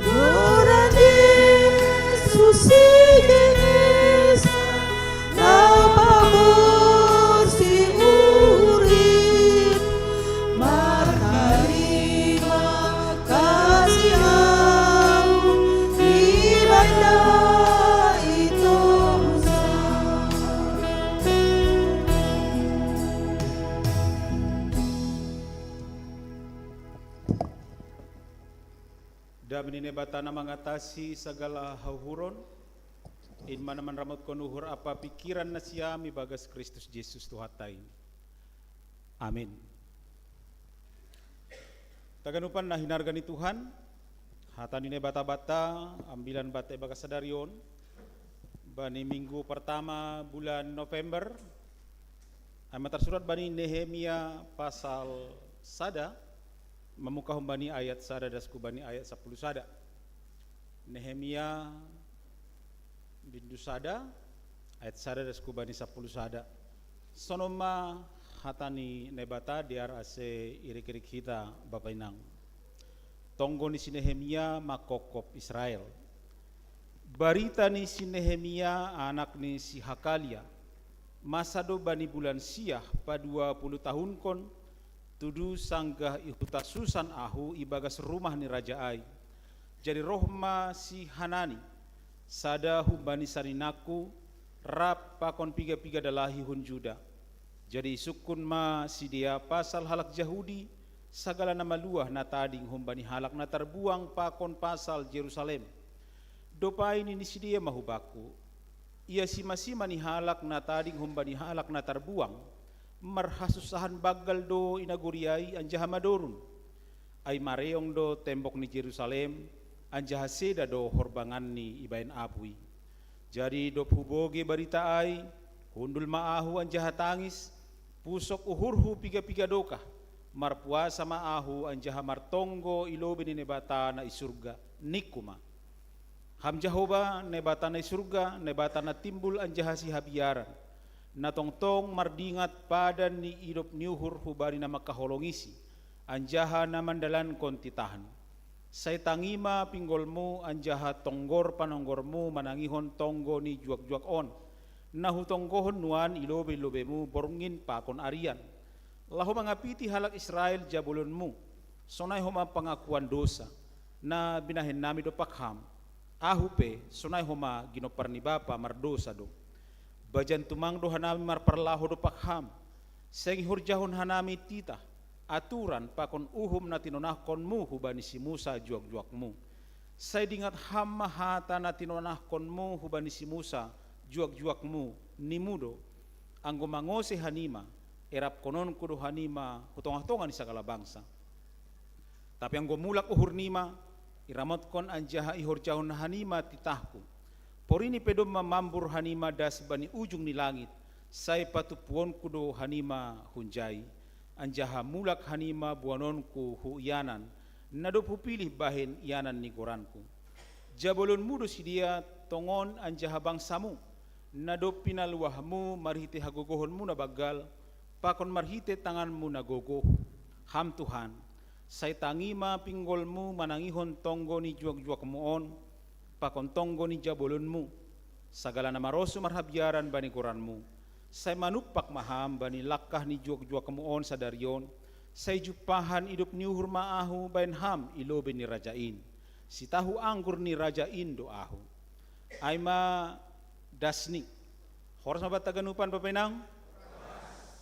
Goran Jesus ijengesan, laho pabosi uhur in. Martarima kasih ahu dibahen na i tobusan. Dame ni Naibata na mangatasi sagala hauhuron, in ma na manramotkon uhur ampa pingkiran nasiam ibagas Kristus Jesus Tuhanta i. Amin. Haganupan na hinarga ni Tuhan, hata ni Naibata banta, ambilan banta ibagas sadari on, bani minggu pertama bulan November, ai ma tarsurat bani Nehemia pasal sada, Mamuka humbani ayat sada das kubani ayat sapuluh sada. Nehemia bindu sada, ayat sada das kubani sapuluh sada. Sonoma hatani Naibata diar ase irik-irik hita bapa inang. Tonggo ni si Nehemia makokop Israel. Barita ni si Nehemia anak ni si Hakalia, masa do bani bulan siah pa dua puluh tahunkon, tudu sanggah i huta Susan ahu i bagas rumah ni raja ai. Jadi roh ma si Hanani, sada humbani saninangku, rap pakon piga-piga dalahi hun Juda. Jadi isungkun ma sidea pasal halak Jahudi, sagala na maluah na tading humbani halak na tarbuang pakon pasal Jerusalem. Dob ai nini sidea ma hubakku: Ia sima-sima ni halak na tading humbani halak na tarbuang, marhasusahan banggal do i nagori ai anjaha madorun. Ai mareong do tembok ni Jerusalem, anjaha seda do horbanganni ibaen apu i. Jadi dob hubogei barita ai, hundul ma ahu anjaha tangis, pusok uhurhu piga-piga dokah, marpuasa ma ahu anjaha martonggo i lobei ni Naibata na i surga, ningku ma: Ham Jahowa, Naibata na i surga, Naibata na timbul anjaha sihabiaran, na tongtong mardingat padan ni idop ni uhur hubani na mangkaholongi si, anjaha na mandalankon titahna. Sai tangi ma pinggolmu anjaha tonggor panonggormu manangihon tonggo ni juak-juak on, na hutonggohon nuan i lobei-lobeimu borngin pakon arian. Laho mangapiti halak Israel jabolonmu, sonai homa pangakuan dosa, na binahen nami dompak ham. Ahu pe, sonai homa ginompar ni bapa mardosa do. Bajan tumang do hanami marparlahou dompak ham, seng ihorjahon hanami titah, aturan pakon uhum na tinonahkonmu hubani si Musa juak-juakmu. Sai dingat ham ma hata na tinonahkonmu hubani si Musa juak-juakmu, nimu do: Anggo mangose hanima, erapkononku do hanima hu tongah-tongah ni sagala bangsa. Tapi anggo mulak uhurnima, iramotkon anjaha ihorjahon hanima titahku. Porini pe domma mambur hanima das bani ujung ni langit, sai patumpuonku do hanima hunjai, anjaha mulak hanima boanonku hu ianan, na dob hupilih bahen ianan ni goranku. Jabolonmu do sidea tongon anjaha bangsamu, na dob pinaluahmu marhitei hagogohonmu na banggal, pakon marhitei tanganmu na gogoh. Ham Tuhan, sai tangi ma pinggolmu manangihon tonggo ni juak-juakmu on, pakon tonggo ni jabolonmu, sagala na marosuh marhabiaran bani goranmu. Sai manumpak ma ham bani langkah ni juak-juakmu on sadari on, sai jumpahan idop ni uhur ma ahu baen ham i lobei ni raja in. Sitahu anggur ni raja in do ahu. Ai ma dasni. Horas ma banta ganupan bapa inang?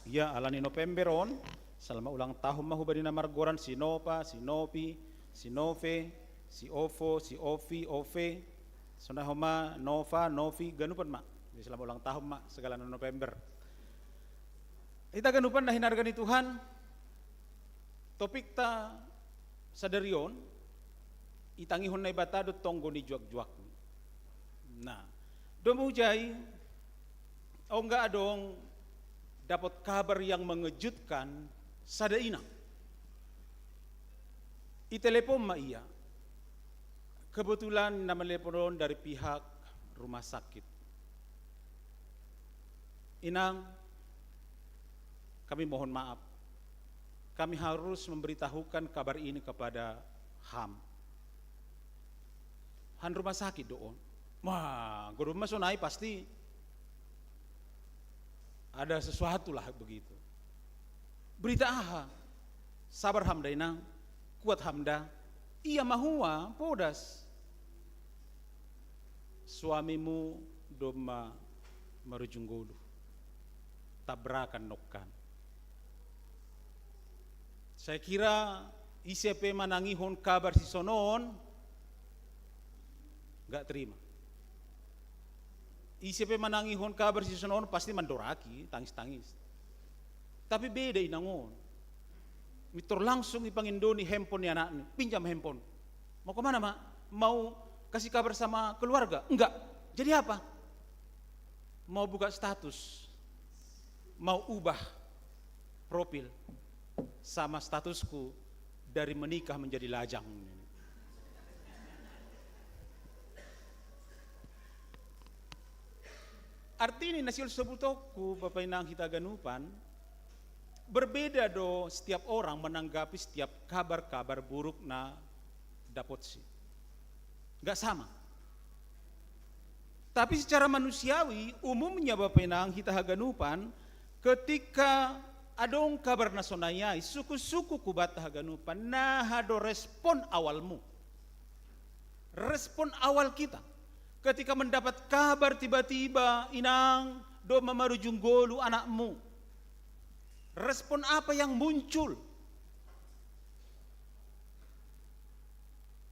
Ia, ala ni November on, salama ulang tahun ma hubani na margoran si Nova, si Novi, si Nove, si Ovo, si Ovi, Ove. Sonai homa Nova, Novi, ganupan ma. Jadi salama ulang tahun ma sagala na November. Hita ganupan na hinarga ni Tuhan, topikta sadari on, itangihon Naibata do tonggo ni juak-juakmi. Nah, domu jai, ongga adong dapot kabar yang mengejutkan sada inang. Itelepon ma ia. Kebetulan na melepon on dari pihak rumah sakit. Inang, kami mohon maaf. Kami harus memberitahukan kabar ini kepada ham. Han rumah sakit do on. Wah, guru mas sonai pasti ada sesuatu lah begitu. Berita aha? Sabar ham da inang, kuat ham da. Ia mahua podas. Suamimu domma marujung goluh. Tabrakan nongkan. Saya kira ise pe manangihon kabar si sonon, nggak terima. Ise pe manangihon kabar si sonon pasti mandoraki, tangis-tangis. Tapi beda inang on. Mitor langsung ipangindo ni handphone ni anakni, pinjam handphone. Mau kemana, Mak? Mau kasih kabar sama keluarga? Enggak. Jadi apa? Mau buka status. Mau ubah profil. Sama statusku dari menikah menjadi lajang. Artini na siul sobutoku, Bapak Inang hita haganupan, berbeda do setiap orang menanggapi setiap kabar-kabar buruk na dapotsi. Nggak sama. Tapi secara manusiawi, umumnya Bapak Inang hita haganupan, ketika adong kabar na sonai ai, suku-suku kubata haganupan, naha do respon awalmu. Respon awal kita ketika mendapat kabar tiba-tiba, Inang, do mamarujung golu anakmu. Respon apa yang muncul?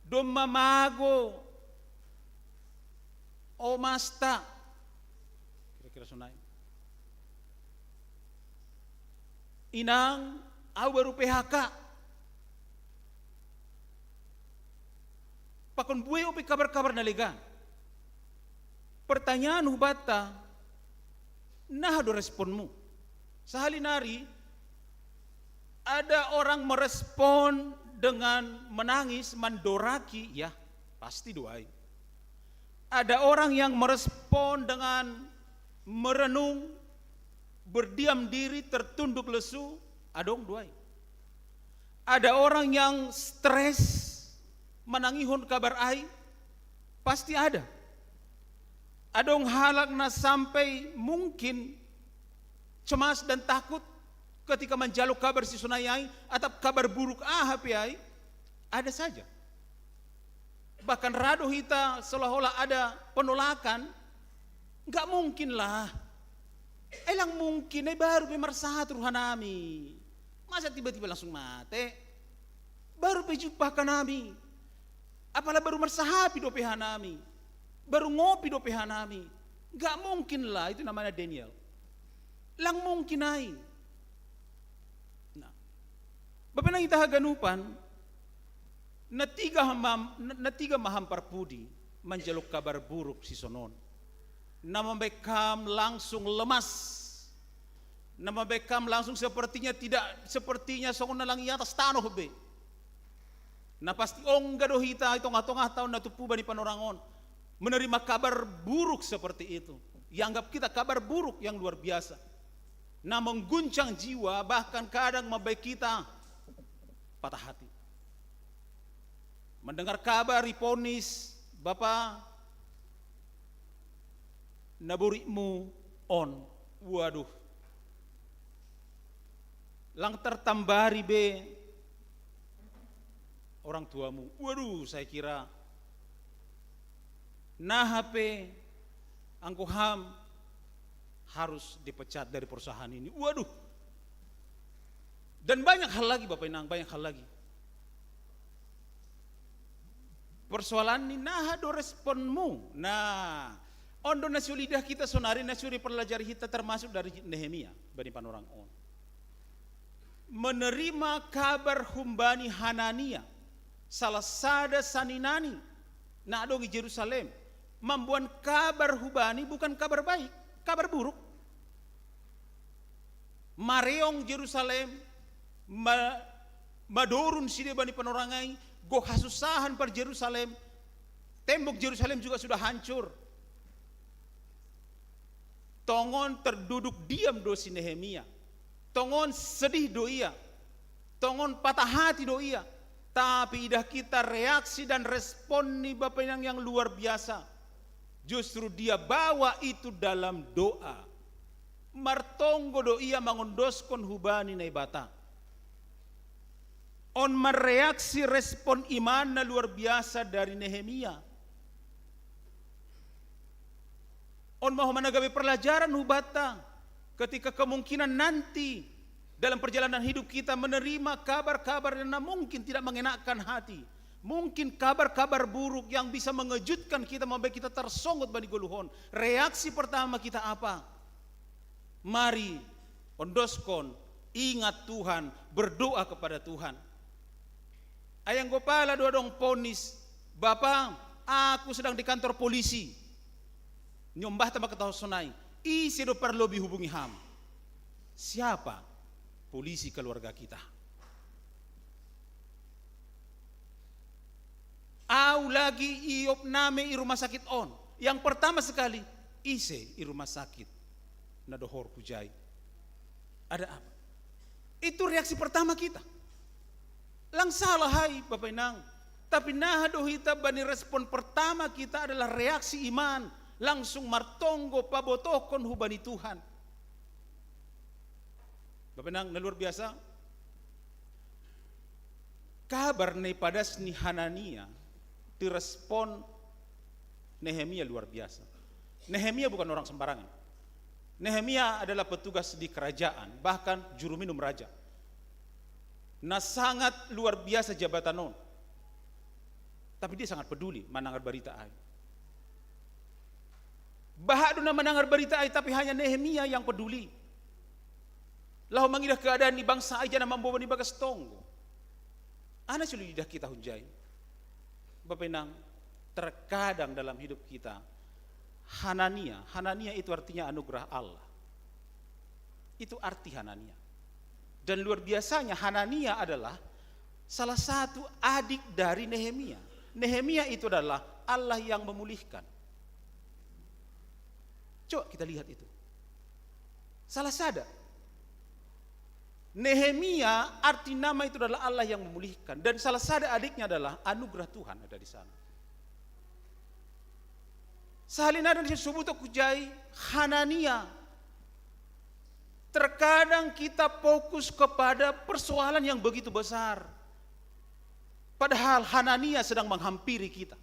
Do mamago, o masta. Kira-kira sonai. Inang, au baru P H K. Pakon buei ope kabar-kabar na legan. Pertanyaan hubata, naha do responmu? Sahali nari, ada orang merespon dengan menangis, mandoraki, ya, pasti do ai. Ada orang yang merespon dengan merenung, berdiam diri, tertunduk lesu, adong do ai. Ada orang yang stres, manangihon kabar ai, pasti ada. Adong halak na sampai mungkin cemas dan takut ketika manjalo kabar si sonai ai, atap kabar buruk aha pe ai, ada saja. Bahkan ra do hita seolah-olah ada penolakan, nggak mungkin lah. Ai lang mungkin, ai baru pe marsahat rohanami. Masa tiba-tiba langsung mate? Baru pe jumpa hanami. Apala baru marsahapi dope hanami. Baru ngopi dope hanami. Nggak mungkin lah, itu namanya Daniel. Lang mungkin ai. Nah, Bapak Inang hita haganupan, na tiga ma-, na tiga ma hami parpudi manjalo kabar buruk si sonon. Na mambahen kam langsung lemas. Na mambahen kam langsung sepertinya tidak, sepertinya songon na lang i atas tanoh be. Na pasti ongga do hita i tongah-tongah taon na tumpu bani panorang on menerima kabar buruk seperti itu. Ianggap kita kabar buruk yang luar biasa. Na mengguncang jiwa, bahkan kadang mambahen kita patah hati. Mendengar kabar diponis, Bapa, naboritmu on. Waduh. Lang tertambari be orang tuamu. Waduh, saya kira naha pe anggo ham harus dipecat dari perusahaan ini. Waduh. Dan banyak hal lagi, Bapak Inang, banyak hal lagi. Persoalan ni naha do responmu. Nah, on do na siul idah hita sonari, na siul dipelajari hita termasuk dari Nehemia, bani panorang on. Menerima kabar humbani Hanania, salah sada saninani, na adong i Jerusalem, mamboan kabar hubani bukan kabar baik, kabar buruk. Mareong Jerusalem, ma-, madorun sidea bani panorang ai, gok hasusahan par Jerusalem, tembok Jerusalem juga sudah hancur. Tongon terduduk diam do si Nehemia. Tongon sedih do ia. Tongon patah hati do ia. Tapi idah hita reaksi dan respon ni Bapak Inang yang luar biasa. Justru dia bawa itu dalam doa. Martonggo do ia mangondoskon hubani Naibata. On ma reaksi respon iman na luar biasa dari Nehemia. On ma homa na gabe pelajaran hubanta, ketika kemungkinan nanti dalam perjalanan hidup kita menerima kabar-kabar yang mungkin tidak mengenakkan hati. Mungkin kabar-kabar buruk yang bisa mengejutkan kita, mambahen kita tarsonggot bani goluhon. Reaksi pertama kita apa? Mari, ondoskon, ingat Tuhan, berdoa kepada Tuhan. Ai anggo pala do adong ponis, Bapa, aku sedang di kantor polisi. Niombahta ma kata sonai, ise do parlobei hubungi ham? Siapa? Polisi keluarga kita. lagi iop name i rumah sakit on. Yang pertama sekali, ise i rumah sakit. Na dohor hujai. Ada apa? Itu reaksi pertama kita. Lang salah hai, Bapak Inang. Tapi naha do hita bani respon pertama kita adalah reaksi iman. Langsung martonggo pabotohkon hubani Tuhan. Bapak Inang, na luar biasa. Kabar na ipadas ni Hanania direspon Nehemia luar biasa. Nehemia bukan orang sembarangan. Nehemia adalah petugas di kerajaan, bahkan juru minum raja. Na sangat luar biasa jabatan on. Tapi dia sangat peduli manangar barita ai. Baha do na manangar barita ai, tapi hanya Nehemia yang peduli. Laho mangidah keadaan ni bangsa ai janah mamboban i bagas tonggo. Aha na suli idah hita hunjai? Bapak Inang, terkadang dalam hidup kita, Hanania, Hanania itu artinya anugerah Allah. Itu arti Hanania. Dan luar biasanya, Hanania adalah salah satu adik dari Nehemia. Nehemia itu adalah Allah yang memulihkan. Coba kita lihat itu. Salah sada. Nehemia arti nama itu adalah Allah yang memulihkan. Dan salah sada adiknya adalah anugerah Tuhan ada di sana. Sahali nari na sisubuto hujai Hanania. Terkadang kita fokus kepada persoalan yang begitu besar. Padahal Hanania sedang menghampiri kita.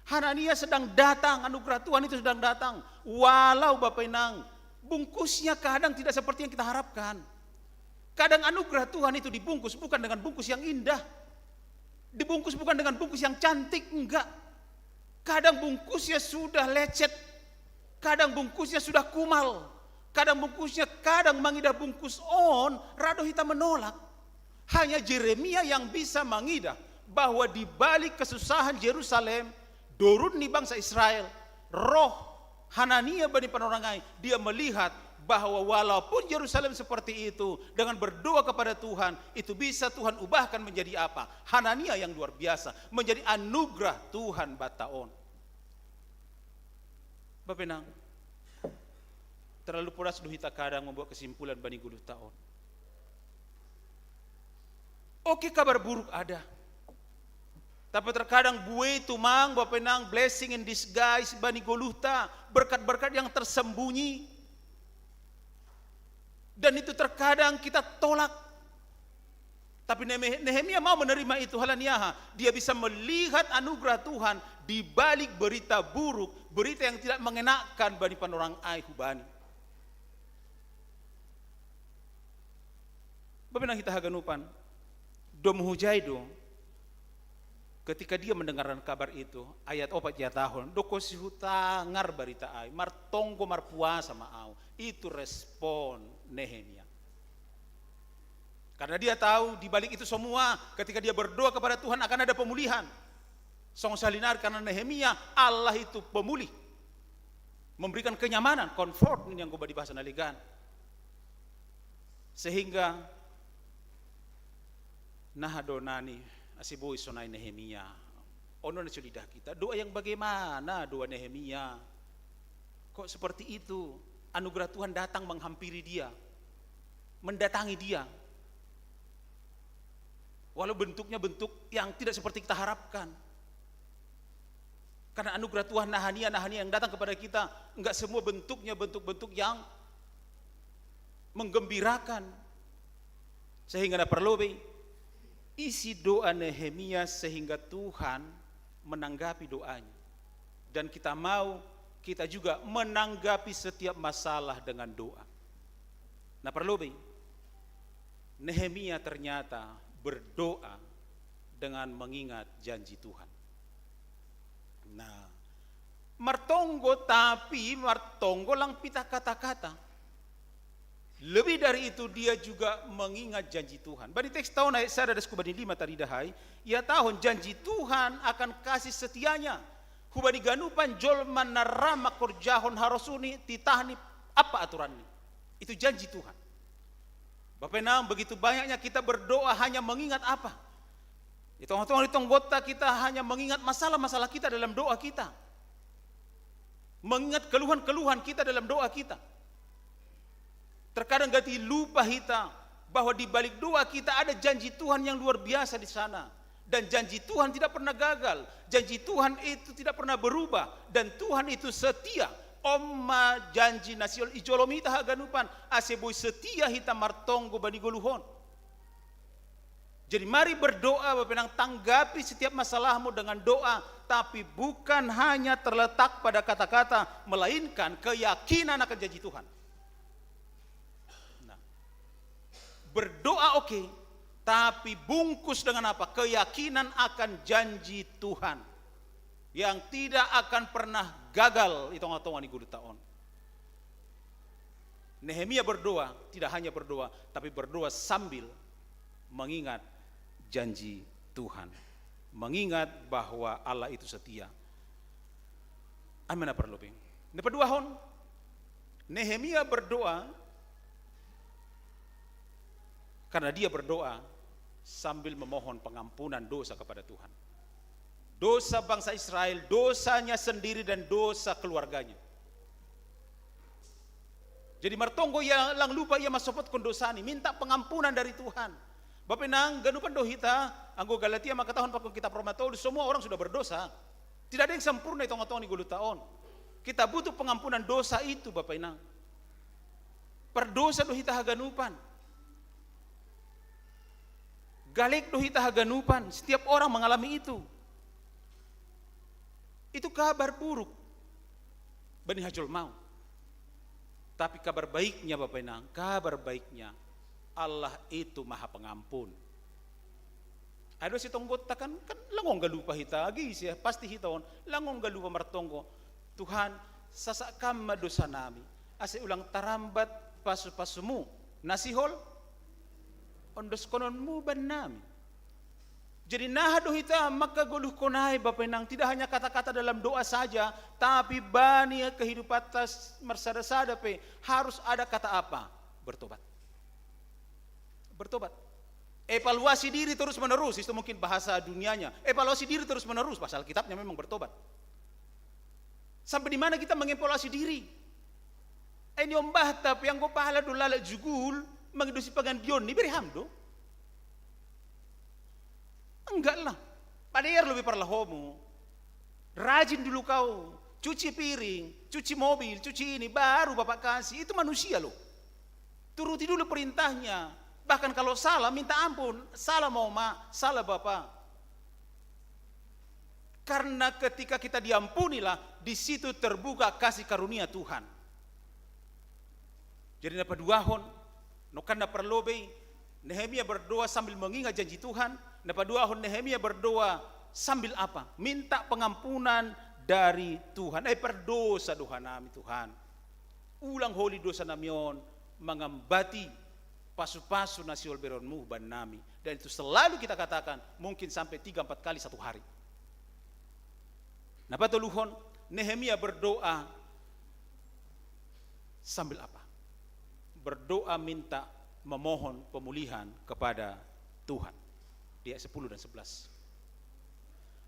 Hanania sedang datang, anugerah Tuhan itu sedang datang. Walau Bapak Inang, bungkusnya kadang tidak seperti yang kita harapkan. Kadang anugerah Tuhan itu dibungkus bukan dengan bungkus yang indah. Dibungkus bukan dengan bungkus yang cantik, enggak. Kadang bungkusnya sudah lecet. Kadang bungkusnya sudah kumal. Kadang bungkusnya, kadang mangidah bungkus on, ra do hita menolak. Hanya Jeremia yang bisa mangidah bahwa di balik kesusahan Jerusalem, dorun ni bangsa Israel, roh Hanania bani panorang ai, dia melihat bahwa walaupun Jerusalem seperti itu, dengan berdoa kepada Tuhan, itu bisa Tuhan ubahkan menjadi apa? Hanania yang luar biasa, menjadi anugerah Tuhan banta on. Bapak Inang, terlalu podas do hita kadang membuat kesimpulan bani goluhta on. Oke, kabar buruk ada. Tapi terkadang buei tumang, Bapak Inang, blessing in disguise bani goluhta, berkat-berkat yang tersembunyi. Dan itu terkadang kita tolak. Tapi Nehemia mau menerima itu, hal ni aha? Dia bisa melihat anugerah Tuhan di balik berita buruk, berita yang tidak mengenakan bani panorang ai hubani. Bapak Inang hita haganupan, dom hujai do, ketika dia mendengarkan kabar itu, ayat opat ihatahon, doko si hutangar barita ai, martonggo marpuasa ma au. Itu respon Nehemia. Karena dia tahu di balik itu semua, ketika dia berdoa kepada Tuhan akan ada pemulihan. Songon sahali nari karena Nehemia, Allah itu pemulih. Memberikan kenyamanan, comfort, ini yang gue di bahasa Naligan. Sehingga naha do nani asi boi sonai Nehemia. Ono na sudah kita. Doa yang bagaimana doa Nehemia? Kok seperti itu? Anugerah Tuhan datang menghampiri dia, mendatangi dia. Walau bentuknya bentuk yang tidak seperti kita harapkan. Karena anugerah Tuhan nahania, nahania yang datang kepada kita, enggak semua bentuknya bentuk-bentuk yang menggembirakan. Sehingga na perlu be, isi doa Nehemia sehingga Tuhan menanggapi doanya. Dan kita mau, kita juga menanggapi setiap masalah dengan doa. Na perlu be, Nehemia ternyata berdoa dengan mengingat janji Tuhan. Nah, martonggo, tapi martonggo lang pita kata-kata. Lebih dari itu, dia juga mengingat janji Tuhan. Bani teks taon ayat sada das hubani lima tadi dahai, ihatahon janji Tuhan akan kasih setianya hubani ganupan jolma na ra mangkorjahon harosuni titah ni ampa aturanni. Itu janji Tuhan. Bapak Inang, begitu banyaknya kita berdoa hanya mengingat apa? Di tongah-tongah di tonggotta kita hanya mengingat masalah-masalah kita dalam doa kita. Mengingat keluhan-keluhan kita dalam doa kita. Terkadang gati lupa kita bahwa di balik doa kita ada janji Tuhan yang luar biasa di sana. Dan janji Tuhan tidak pernah gagal. Janji Tuhan itu tidak pernah berubah. Dan Tuhan itu setia. Omma janji na siol i jolo mita haganupan, ase boi setia hita martonggo bani goluhon. Jadi mari berdoa, Bapak Inang, tanggapi setiap masalahmu dengan doa, tapi bukan hanya terletak pada kata-kata, melainkan keyakinan akan janji Tuhan. Nah, berdoa oke, tapi bungkus dengan apa? Keyakinan akan janji Tuhan yang tidak akan pernah gagal di tongah-tongah ni goluta on. Nehemia berdoa, tidak hanya berdoa, tapi berdoa sambil mengingat janji Tuhan. Mengingat bahwa Allah itu setia. Amin, apa lebih? Nepaduahon, Nehemia berdoa karena dia berdoa sambil memohon pengampunan dosa kepada Tuhan. Dosa bangsa Israel, dosanya sendiri dan dosa keluarganya. Jadi martonggo ia lang lupa ia masopotkon dosa ni, minta pengampunan dari Tuhan. Bapak Inang, ganupan do hita, anggo Galatia mangkatahon pakon kitab Roma tolu, semua orang sudah berdosa. Tidak ada yang sempurna di tongah-tongah ni goluta on. Kita butuh pengampunan dosa itu, Bapak Inang. Pardosa do hita haganupan. Galek do hita haganupan, setiap orang mengalami itu. Itu kabar buruk bani hajolmaon. Tapi kabar baiknya, Bapak Inang, kabar baiknya, Allah itu Maha Pengampun. Ado si tonggotta kan, kan lang ongga lupa hita, agi sia, pasti hita on, lang ongga lupa martonggo, Tuhan, sasak Kam ma dosa nami, ase ulang tarambat pasu-pasumu, na sihol ondoskononmu bannami. Jadi naha do hita mangkagoluhkon ai, Bapak Inang, tidak hanya kata-kata dalam doa saja, tapi bani kehidupanta marsada-sada pe harus ada kata apa? Bertobat. Bertobat. Evaluasi diri terus-menerus, itu mungkin bahasa dunianya. Evaluasi diri terus-menerus, pasal kitabnya memang bertobat. Sampai di mana kita mengevaluasi diri? Eh, ni ombahta pe anggo pala do lalap jugul, mangido sipagandion ni, bere ham do? Enggak lah. Padear lobi parlahomu. Rajin dulu kau. Cuci piring, cuci mobil, cuci ini, baru Bapak kasih. Itu manusia loh. Turuti dulu perintahnya. Bahkan kalau salah, minta ampun. Salah mama, salah bapak. Karena ketika kita diampunilah, di situ terbuka kasih karunia Tuhan. Jadi napaduahon, nongkan na parlobei, Nehemia berdoa sambil mengingat janji Tuhan. Napaduahon, Nehemia berdoa sambil apa? Minta pengampunan dari Tuhan. Eh, pardosa do hanami, Tuhan. Ulang holi dosa nami on mangambati pasu-pasu na sihol bereonmu bannami. Dan itu selalu kita katakan, mungkin sampai tiga empat kali satu hari. Napatoluhon, Nehemia berdoa sambil apa? Berdoa minta memohon pemulihan kepada Tuhan. Di ayat sepuluh dan sebelas.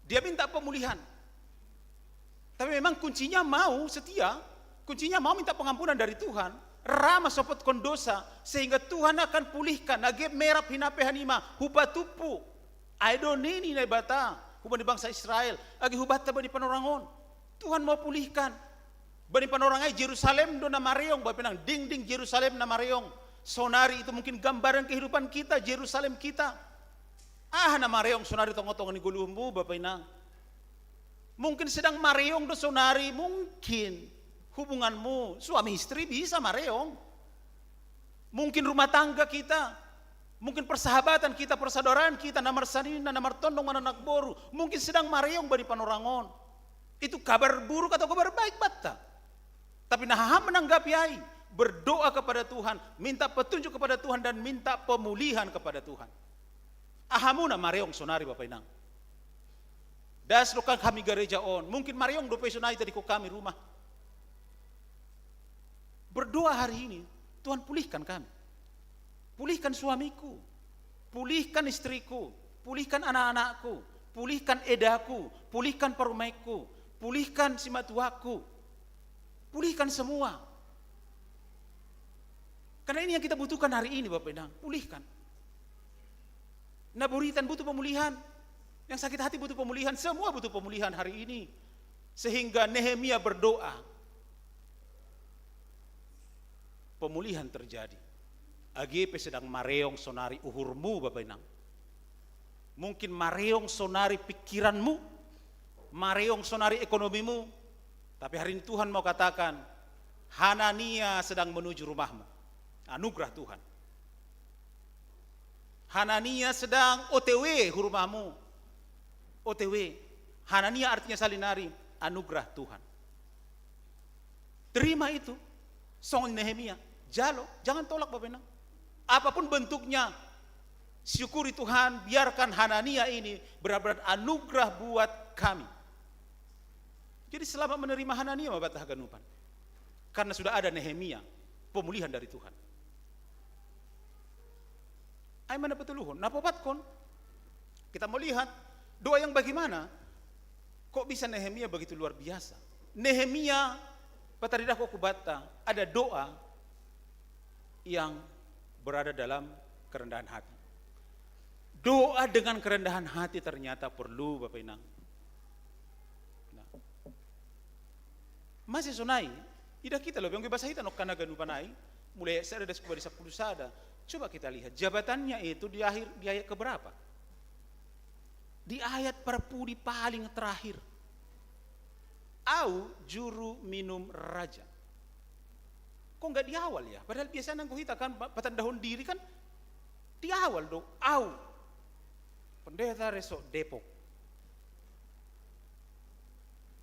Dia minta pemulihan. Tapi memang kuncinya mau setia, kuncinya mau minta pengampunan dari Tuhan. Ra masopotkon dosa, sehingga Tuhan akan pulihkan. Age merap hinape hanima, hupatumpu. Ai do nini Naibata hubani bangsa Israel, age hubanta bani panorang on. Tuhan mau pulihkan. Bani panorang ai Jerusalem do na mareong, Bapak Inang, dingding Jerusalem na mareong. Sonari itu mungkin gambaran kehidupan kita, Jerusalem kita. Aha na mareong sonari tongah-tongah ni goluhmu, Bapak Inang? Mungkin sedang mareong do sonari, mungkin hubunganmu suami istri bisa mareong. Mungkin rumah tangga kita, mungkin persahabatan kita, persaudaraan kita, na marsanina, na martondong, na anak boru, mungkin sedang mareong bani panorang on. Itu kabar buruk atau kabar baik banta? Tapi na haham menanggapi ai, berdoa kepada Tuhan, minta petunjuk kepada Tuhan, dan minta pemulihan kepada Tuhan. Ahamuna mareong sonari, Bapak Inang? Das do kan hami gareja on, mungkin mareong dope sonari, tadingkon hami rumah. Berdoa hari ini, Tuhan, pulihkan kami. Pulihkan suamiku. Pulihkan istriku. Pulihkan anak-anakku, pulihkan edaku, pulihkan parumaikku, pulihkan simatuaku, pulihkan semua. Karena ini yang kita butuhkan hari ini, Bapak Inang, pulihkan. Naburitan butuh pemulihan, yang sakit hati butuh pemulihan, semua butuh pemulihan hari ini. Sehingga Nehemia berdoa, pemulihan terjadi. Age pe sedang mareong sonari uhurmu, Bapak Inang. Mungkin mareong sonari pikiranmu, mareong sonari ekonomimu, tapi hari ini Tuhan mau katakan, Hanania sedang menuju rumahmu. Anugerah Tuhan. Hanania sedang O T W hu rumahmu. O T W. Hanania artinya salinari, anugerah Tuhan. Terima itu. Songon Nehemia. Jalo, jangan tolak, Bapak Inang. Apapun bentuknya, syukuri Tuhan, biarkan Hanania ini benar-benar anugerah buat kami. Jadi selamat menerima Hanania ma banta haganupan. Karena sudah ada Nehemia, pemulihan dari Tuhan. Ai mana petuluhon, napopatkon. Kita mau lihat doa yang bagaimana. Kok bisa Nehemia begitu luar biasa? Nehemia, pataridahko ku banta, ada doa yang berada dalam kerendahan hati. Doa dengan kerendahan hati ternyata perlu, Bapak Inang. Nah. Mase sonai, idah kita lo, biang bahasa hita no kana ganupan ai, mulai ayat sada das kuba di sepuluh sada. Coba kita lihat, jabatannya itu di akhir, di ayat keberapa? Di ayat parpudi paling terakhir. Au juru minum raja. Kok nggak di awal ya? Padahal biasanya nanggo hita kan, patandahon diri kan di awal do, au. Pendeta resort Depok.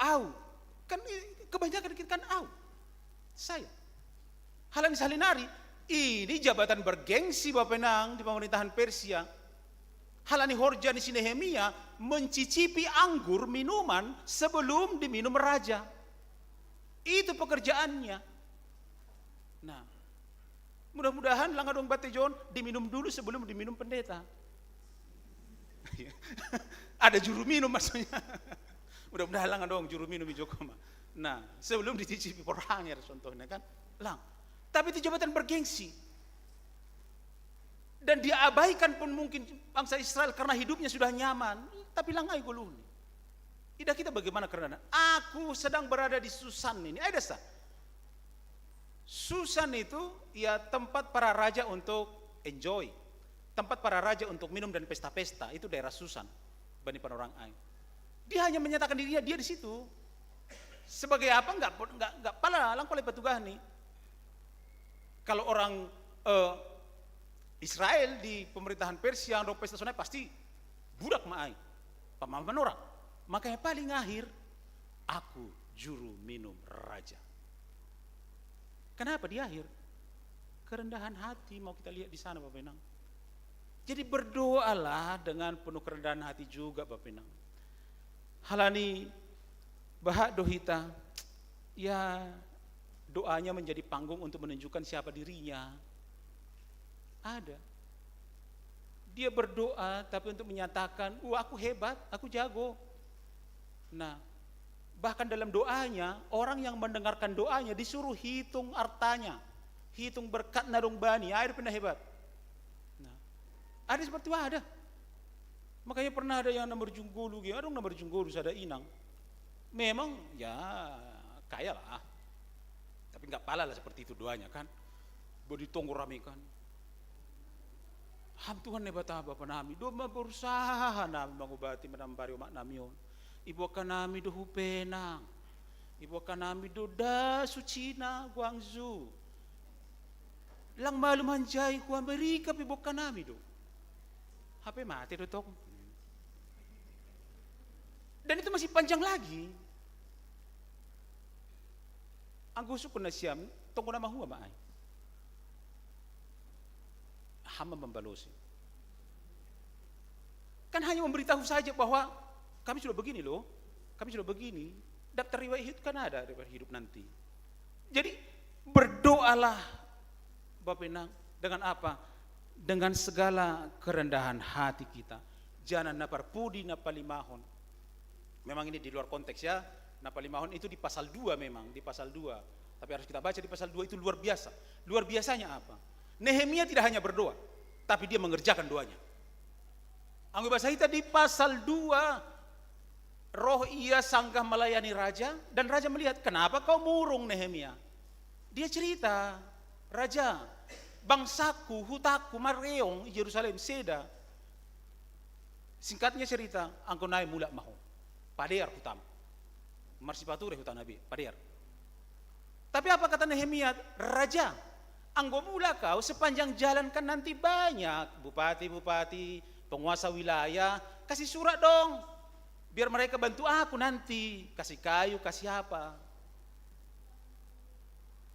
Au. Kan kebanyakan kita kan au. Saya. Halani salinari, ini jabatan bergengsi, Bapak Inang, di pemerintahan Persia. Halani horja ni si Nehemia mencicipi anggur minuman sebelum diminum raja. Itu pekerjaannya. Nah, mudah-mudahan lang adong bante John diminum dulu sebelum diminum pendeta. Ada juru minum maksudnya. Mudah-mudahan lang adong juru minum di Joko ma. Nah, sebelum dicicipi porhanger contohnya kan, lang. Tapi itu jabatan bergengsi. Dan diabaikan pun mungkin bangsa Israel karena hidupnya sudah nyaman. Tapi lang ai goluhni. Idah kita bagaimana karena aku sedang berada di Susan ini. Ada sa. Susan itu ya tempat para raja untuk enjoy. Tempat para raja untuk minum dan pesta-pesta. Itu daerah Susan. Bani Panorang ai. Dia hanya menyatakan dirinya dia di situ. Sebagai apa? Nggak, nggak, nggak pala lang pala patugahni. Kalau orang eh, Israel di pemerintahan Persia, dong pesta sonai pasti budak ma ai. Pamahaman orang. Makanya paling akhir, aku juru minum raja. Kenapa di akhir? Kerendahan hati mau kita lihat di sana, Bapak Inang. Jadi berdoalah dengan penuh kerendahan hati juga, Bapak Inang. Halani baha do hita, ya, doanya menjadi panggung untuk menunjukkan siapa dirinya. Ada. Dia berdoa tapi untuk menyatakan, "Wah, aku hebat, aku jago." Nah, bahkan dalam doanya, orang yang mendengarkan doanya disuruh hitung hartanya, hitung berkat na dong bani, ai do pe na hebat. Nah, ada seperti itu, ada. Makanya pernah ada yang na marjunggolu, adong na marjunggolu sada inang. Memang ya kaya lah. Tapi nggak pala lah seperti itu doanya kan. Bo ditonggo rame kan. Ham Tuhan Naibata Bapa nami, do ma berusaha nami mangubati, manambari omak nami on. Iboan nami do hu Penang. Iboan nami do da Sucina, Guangzhou. Lang malum hanjai hu Amerika pe iboan nami do. Hape mate do tong. Dan itu masih panjang lagi. Anggo sungkun nasiam, tonggo na mahua ma ai. Ham ma mambalosi. Kan hanya memberitahu saja bahwa kami sudah begini loh, kami sudah begini. Daftar riwayat hidup kan ada, riwayat hidup nanti. Jadi berdoalah, Bapak Inang, dengan apa? Dengan segala kerendahan hati kita. Jangan na parpudi na palimahon. Memang ini di luar konteks ya. Na palimahon itu di pasal dua memang, di pasal dua. Tapi harus kita baca di pasal dua itu luar biasa. Luar biasanya apa? Nehemia tidak hanya berdoa, tapi dia mengerjakan doanya. Anggo bahasa kita di pasal dua, roh ia sanggah melayani raja, dan raja melihat, "Kenapa kau murung, Nehemia?" Dia cerita, "Raja, bangsaku, hutaku, mareong i Jerusalem, seda." Singkatnya cerita, "Anggo nai mulak ma ho. Padear hutam. Marsipature huta nabi, padear." Tapi apa kata Nehemia? "Raja, anggo mulak kau, sepanjang jalan kan nanti banyak bupati-bupati, penguasa wilayah, kasih surat dong. Biar mereka bantu aku nanti, kasih kayu, kasih apa."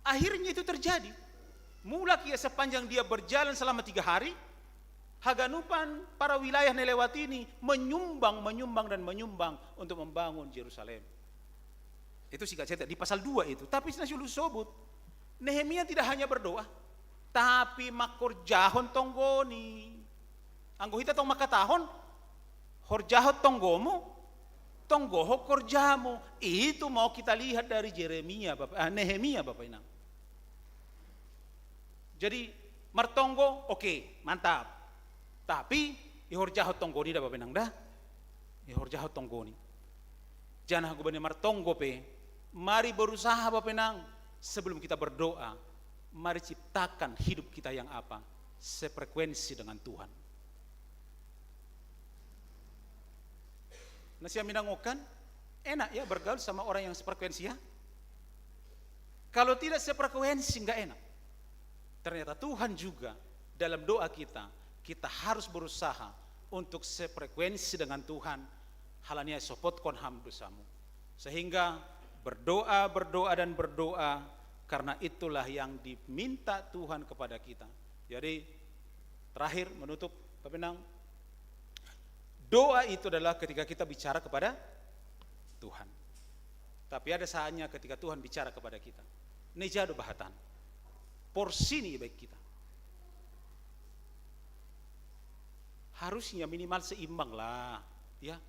Akhirnya itu terjadi. Mulak ia, sepanjang dia berjalan selama tiga hari, haganupan para wilayah na lewat ini menyumbang, menyumbang, dan menyumbang untuk membangun Jerusalem. Itu singkat cerita di pasal dua itu. Tapi sina sulu sobut, Nehemia tidak hanya berdoa, tapi mangkorjahon tonggoni. Anggo hita tong mangkatahon, "Horjahon tonggomu, tonggohon horjamu." Itu mau kita lihat dari Jeremia, Bapak, ah, Nehemia, Bapak Inang. Jadi, martonggo, oke, mantap. Tapi ihorjahon tonggoni da, Bapak Inang, da. Ihorjahon tonggoni. Janah gubani martonggo pe, mari berusaha, Bapak Inang, sebelum kita berdoa, mari ciptakan hidup kita yang apa? Sefrekuensi dengan Tuhan. Nah, siang minangokan, enak ya bergaul sama orang yang sefrekuensi ya. Kalau tidak sefrekuensi, nggak enak. Ternyata Tuhan juga dalam doa kita, kita harus berusaha untuk sefrekuensi dengan Tuhan. Halani ai sopotkon ham dosamu. Sehingga berdoa, berdoa, dan berdoa, karena itulah yang diminta Tuhan kepada kita. Jadi, terakhir, menutup, Bapak Inang, doa itu adalah ketika kita bicara kepada Tuhan. Tapi ada saatnya ketika Tuhan bicara kepada kita. Ini jadu bahatan. Porsi ini baik kita. Harusnya minimal seimbang lah, ya.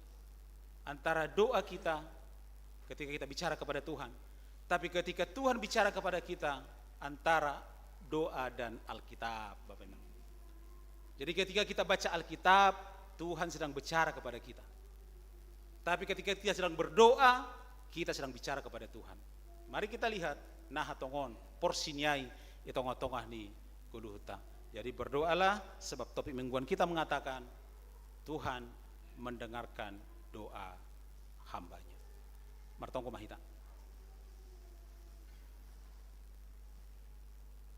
Antara doa kita ketika kita bicara kepada Tuhan, tapi ketika Tuhan bicara kepada kita, antara doa dan Alkitab, Bapak Inang. Jadi ketika kita baca Alkitab, Tuhan sedang bicara kepada kita. Tapi ketika kita sedang berdoa, kita sedang bicara kepada Tuhan. Mari kita lihat, nah, tongon, porsi ni ai, i tongah-tongah ni goluhta. Jadi berdoalah, sebab topik mingguan kita mengatakan, "Tuhan mendengarkan doa hamba-Nya." Martonggo ma hita.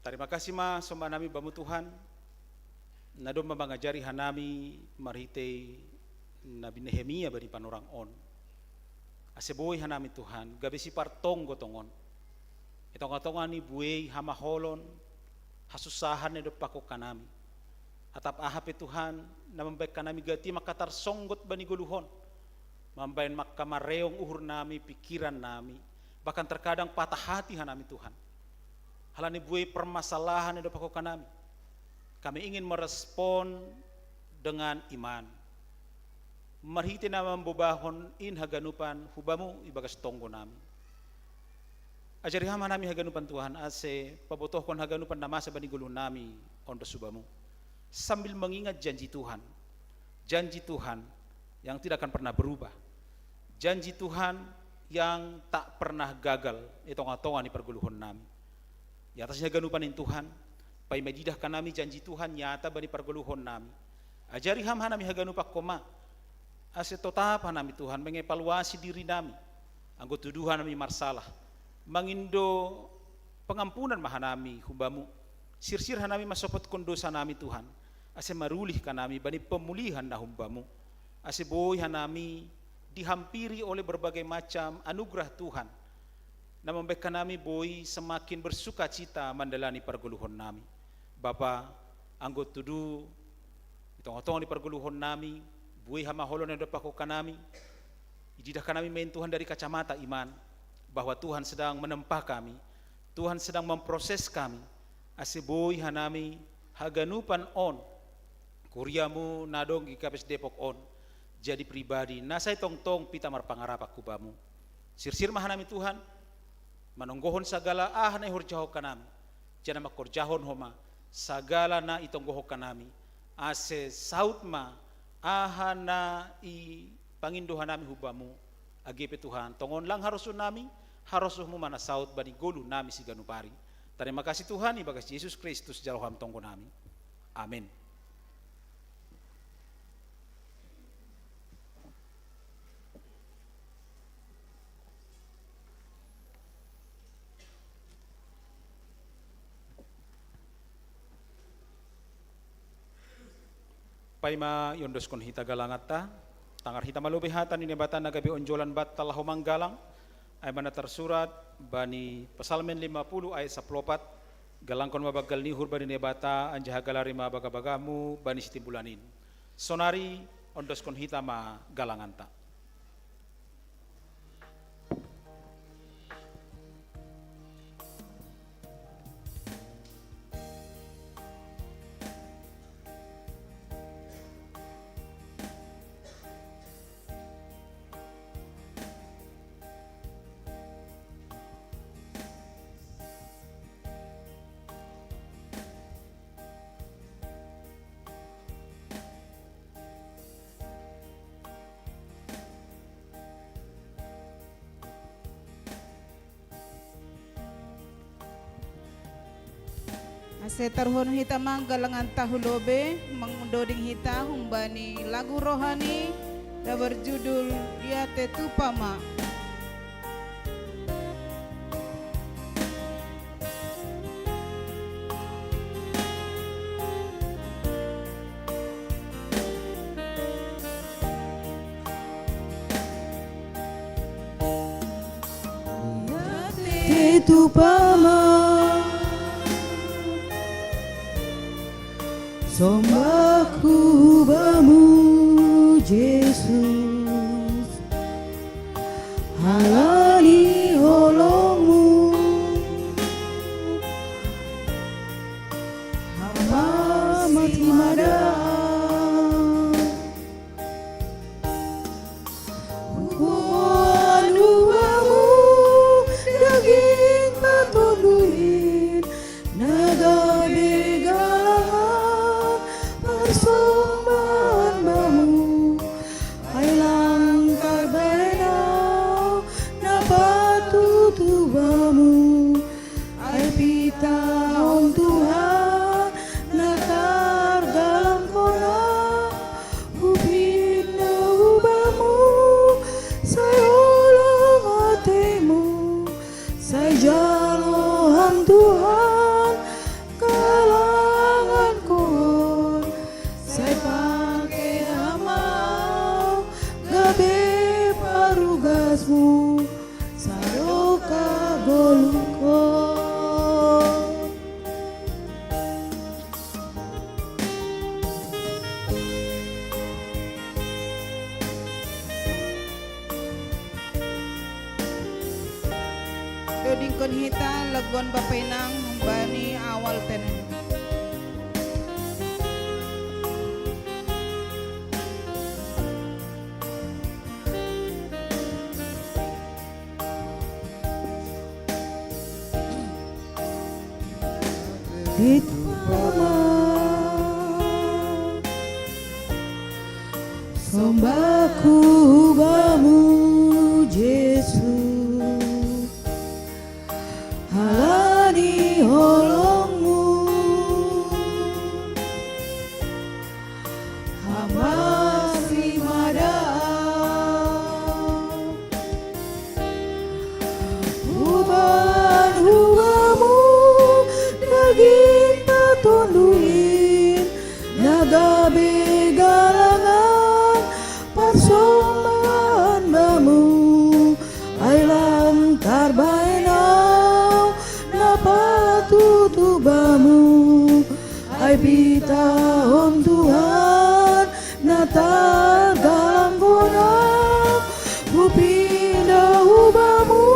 Tarima kasih ma somba nami Bamu Tuhan, na domma mangajari hanami marhitei Nabi Nehemia bani panorang on. Ase boi hanami Tuhan, gabe sipartonggo tongon. I tongah-tongah ni buei hamaholon, hasusahan na idompakkon hanami. Atap aha pe Tuhan, na mambahen hanami gati mangkatarsonggot bani goluh on. Mambahen mangkamareong uhur nami, pikiran nami. Bahkan terkadang patah hati hanami Tuhan. Halani buei permasalahan na idompakkon hanami. Kami ingin merespon dengan iman. Marhitei na mambobahon in haganupan hu Bamu ibagas tonggo nami. Ajari Ham hanami haganupan Tuhan, ase pabotohkon haganupan na masa bani goluh nami on dos hu Bamu. Sambil mengingat janji Tuhan. Janji Tuhan yang tidak akan pernah berubah. Janji Tuhan yang tak pernah gagal i tongah-tongah ni pargoluhon nami. I atas ni haganupan in Tuhan, paima ididah hanami janji Tuhan nyata bani pargoluhon nami. Ajari Ham hanami haganupan homa, ase totap hanami Tuhan mengevaluasi diri nami. Anggo tudu hanami marsalah, mangindo pangampunan ma hanami hu Bamu. Sirsir hanami mansopotkon dosa nami Tuhan, ase marulih hanami bani pamulihan na hu Bamu. Ase boi hanami dihampiri oleh berbagai macam anugerah Tuhan, na mambahen hanami boi semakin bersukacita mandalani pargoluhon nami. Bapa, anggo tudu i tongah-tongah ni pargoluhon nami buei hamaholon na idompakkon hanami, ididah hanami ma in Tuhan dari kacamata iman, bahwa Tuhan sedang menempa kami, Tuhan sedang memproses kami, ase boi hanami haganupan on Kuriamu na dong i Kapes Depok on, jadi pribadi na sai tongtong pita marpangarap ku bamu. Sirsir ma hanami Tuhan, manonggohon sagala aha na ihorjahon hanami, janah mangkorjahon homa sagala na itonggohon hanami, ase saud ma aha na ipangindo hanami hu bamu. Age pe Tuhan, tongon lang harosuh nami, harosuhmu ma na saud bani goluh nami siganup ari. Tarima kasih Tuhan, ibagas Jesus Kristus jalo Ham tonggo nami. Amin. Paima iondoskon hita galanganta, tangar hita ma lobei hata ni Naibata na gabe onjolan banta laho manggalang, ai ma na tarsurat bani Psalmen lima puluh ayat sapuluh opat, galangkon ma banggal ni uhur bani Naibata, anjaha galari ma bagabagamu bani sitimbulan in. Sonari ondoskon hita ma galanganta. Ase taruhon hita ma galanganta hu lobei, mangdoding hita humbani lagu rohani na berjudul Dia Tetupa Ma. Tetupa ma sombahku bamu, Jesus, halani holongmu. Hamba mati mada. Hukuman ubamu daging patonduin, na gabe galangan parsombahan bamu. Ai langkar baenau na patut ubamu. Ai pitahon Tuhan na targalangkon au, hupinda ubamu, sai holong ateimu, sai jalo Ham Tuhan galangankon, sai pake Ham au gabe parugasmu. Sadokah goluhkon. Dodingkon hita laguan Bapa Inang humbani awal tene. Tetupa ma sombahku bamu, Jesus, halani holongmu. Hamba masi mada. Hukuman ubamu daging patonduin, na gabe galangan parsombahan bamu. Ai langkar baenau na patut ubamu. Ai pitahon Tuhan na targalangkon au, hupinda ubamu,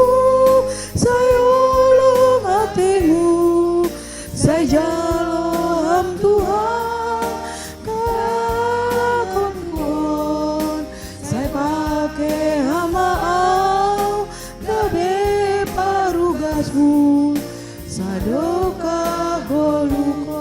sai holong ateimu, sai jalo Ham Tuhan, Sadokah golukon.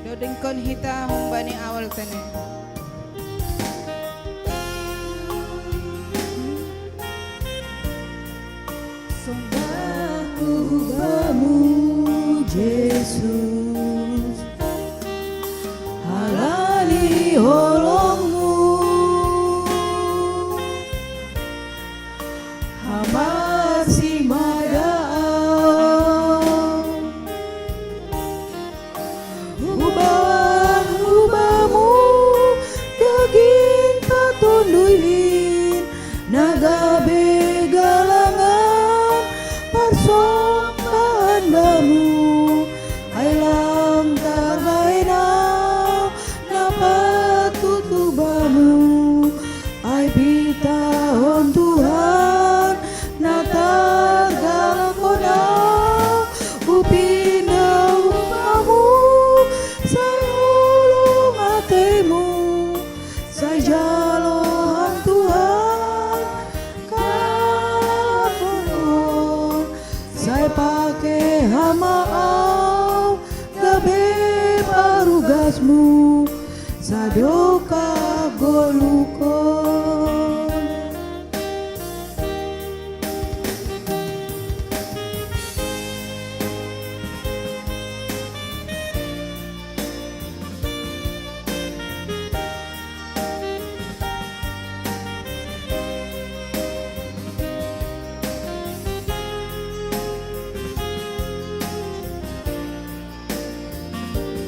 Dodingkon hita humbani awal tene. Sombahku bamu, Jesus, halani holongmu, hamar si madaan. Uban-ubamu daging tatonduhin, na gabe galangan parsombahan bamu, ai lang tarbahen au na patut tu bamu. Ai pitahon Tuhan, na targalangkon au, hupinda hubamu, sai holong ateimu, sai jalo ham Tuhan, kapuon, sai pake ham au, gabe parugasmu, sadokah golukon.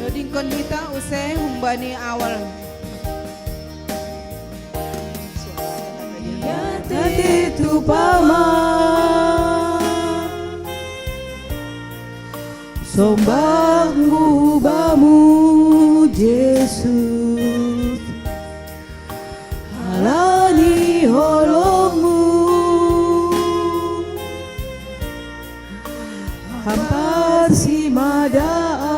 Dodingkon hita use humbani awal. Yati tu paman, sombahku bamu, Jesus, halani holongmu, hamar si madaan.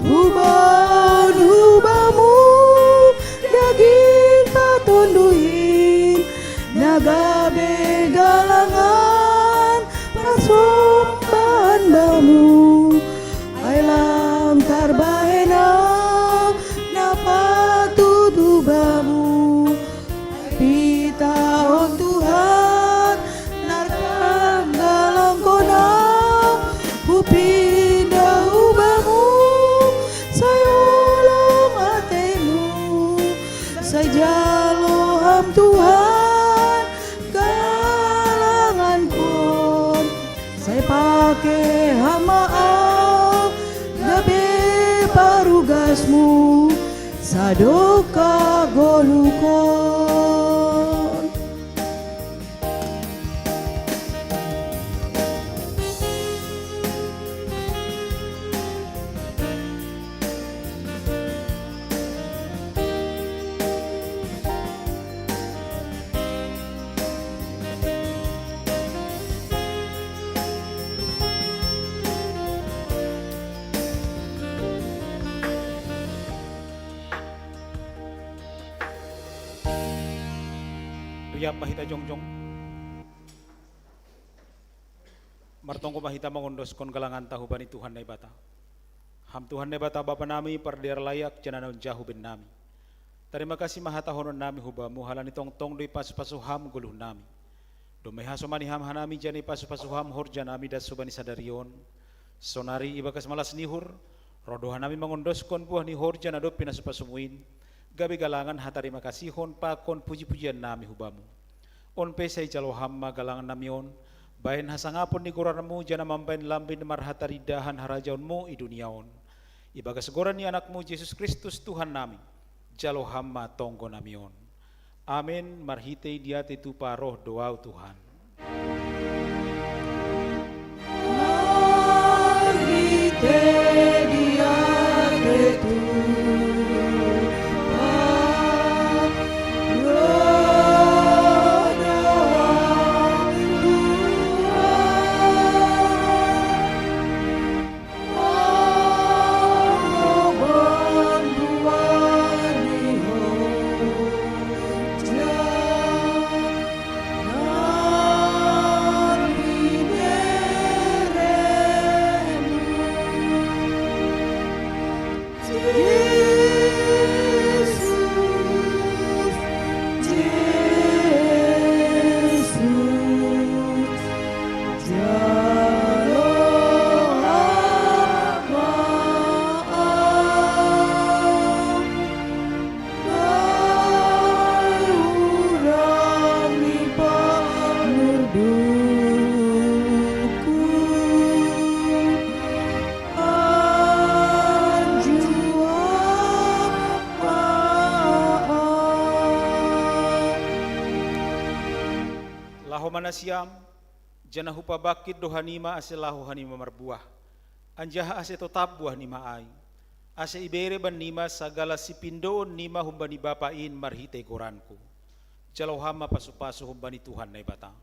Uban-ubamu daging tatonduhin, na gabe galangan parsombahan bamu, ai lang tarbahen au na patut tu bamu. Pitahon Tuhan, na targalangkon au, hupinda hubamu, sai holong ateimu, sai jalo ham Tuhan, galangankon, sai pake ham au, gabe parugasmu, sadokah golukon. Riap ma hita jongjong. Martonggo ma hita mangondoskon galanganta humbani Tuhan Naibata. Ham Tuhan Naibata Bapa nami, pardear layak, janah na hunjah huben nami. Tarima kasih ma hatahonon nami hubamu, halani tongtong do ipasu-pasu ham goluh nami. Domai hasomani ham hanami janah ipasu-pasu ham horja nami das hubani sadari on. Sonari ibagas malas ni uhur, roh do hanami mangondoskon buah ni horja na dob pinasu-pasumu in, gabe galangan hatarima kasihon pakon puji-pujian nami hubamu. On pe sai jalo ham ma galangan nami on, bahen hasangapon ni goranmu janah mambahen lambin marhataridahan harajaonmu i dunia on. Ibagas goran ni Anakmu Jesus Kristus Tuhan nami, jalo ham ma tonggo nami on. Amen. Marhitei diatei tupa roh do au Tuhan. Laho ma nasiam, janah hupabangkit do hanima ase laho hanima marbuah, anjaha ase totap buahnima ai, ase ibere bannima sagala sipindoon nima humbani Bapa in marhitei goranku. Jalo ham ma pasu-pasu humbani Tuhan Naibata.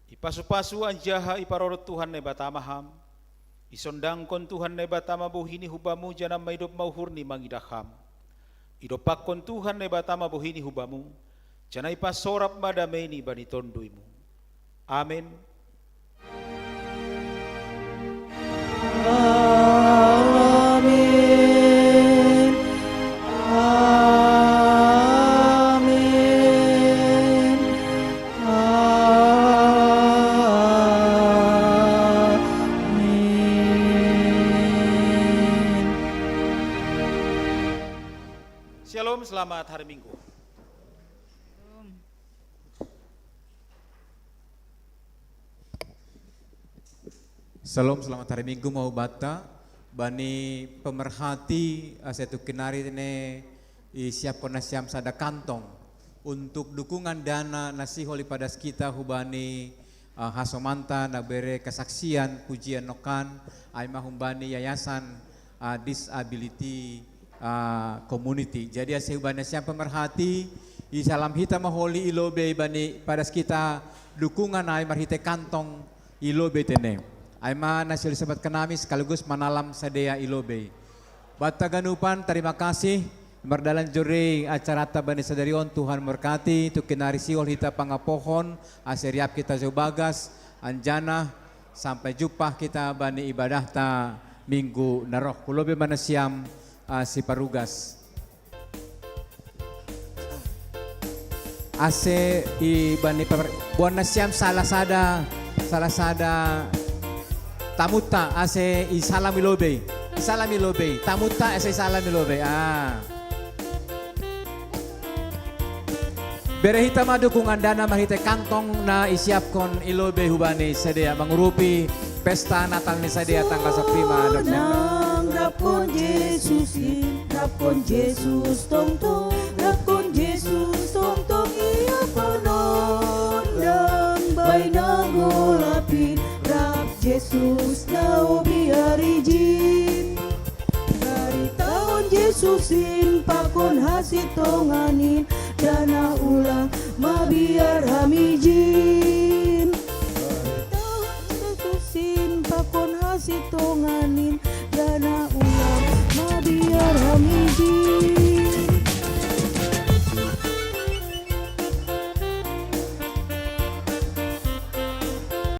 Ipasu-pasu anjaha iparorot Tuhan Naibata ma ham, isondangkon Tuhan Naibata ma bohini hubamu janah maidop ma uhurni mangidah ham. Idompakkon Tuhan Naibata ma bohini hubamu, janah ipasorap ma dameini bani tonduymu. Amen. Amen. Amen. Amin. Shalom, selamat hari Minggu. Shalom, selamat hari Minggu ma hubanta. Bani pemerhati ase tungkin ari ne isiapkon nasiam sada kantong untuk dukungan dana na sihol ipadas hita hubani, ah, hasomanta na bere kesaksian pujian nongkan, ai ma humbani yayasan, ah, disability, ah, community. Jadi ase hubani nasiam pemerhati, isalam hita ma holi i lobei bani padas hita dukungan ai marhitei kantong i lobei tene. Ai ma na sihol isempatkan hami sekaligus manalam sadea i lobei. Banta ganupan, tarima kasih. Mardalan jore acarata bani sadari on, Tuhan memberkati. Tungkin ari sihol hita pangapohon ase riap hita jou bagas, anjaha sampai jumpa hita bani ibadahta minggu na roh. Hulobei ma nasiam, ah, siparugas. Ase i bani pamer-, boan nasiam salah sada, salah sada tamunta ase isalam i lobei. Isalam i lobei. Tamunta ase isalam i lobei. Ah. Bere hita ma dukungan dana marhitei kantong na isiapkon i lobei hubani sadea mangurupi pesta Natal ni sadea tanggal sapuluh lima November. Sonang rapkon Jesus in, rapkon Jesus tongtong, rapkon Jesus tongtong, ia panondang bainang golap in, rap Jesus na hubiar ijin. Baritahon Jesus in pakon hasintongan in, janah ulang mabiar ham ijin. Baritahon Jesus in pakon hasintongan in, janah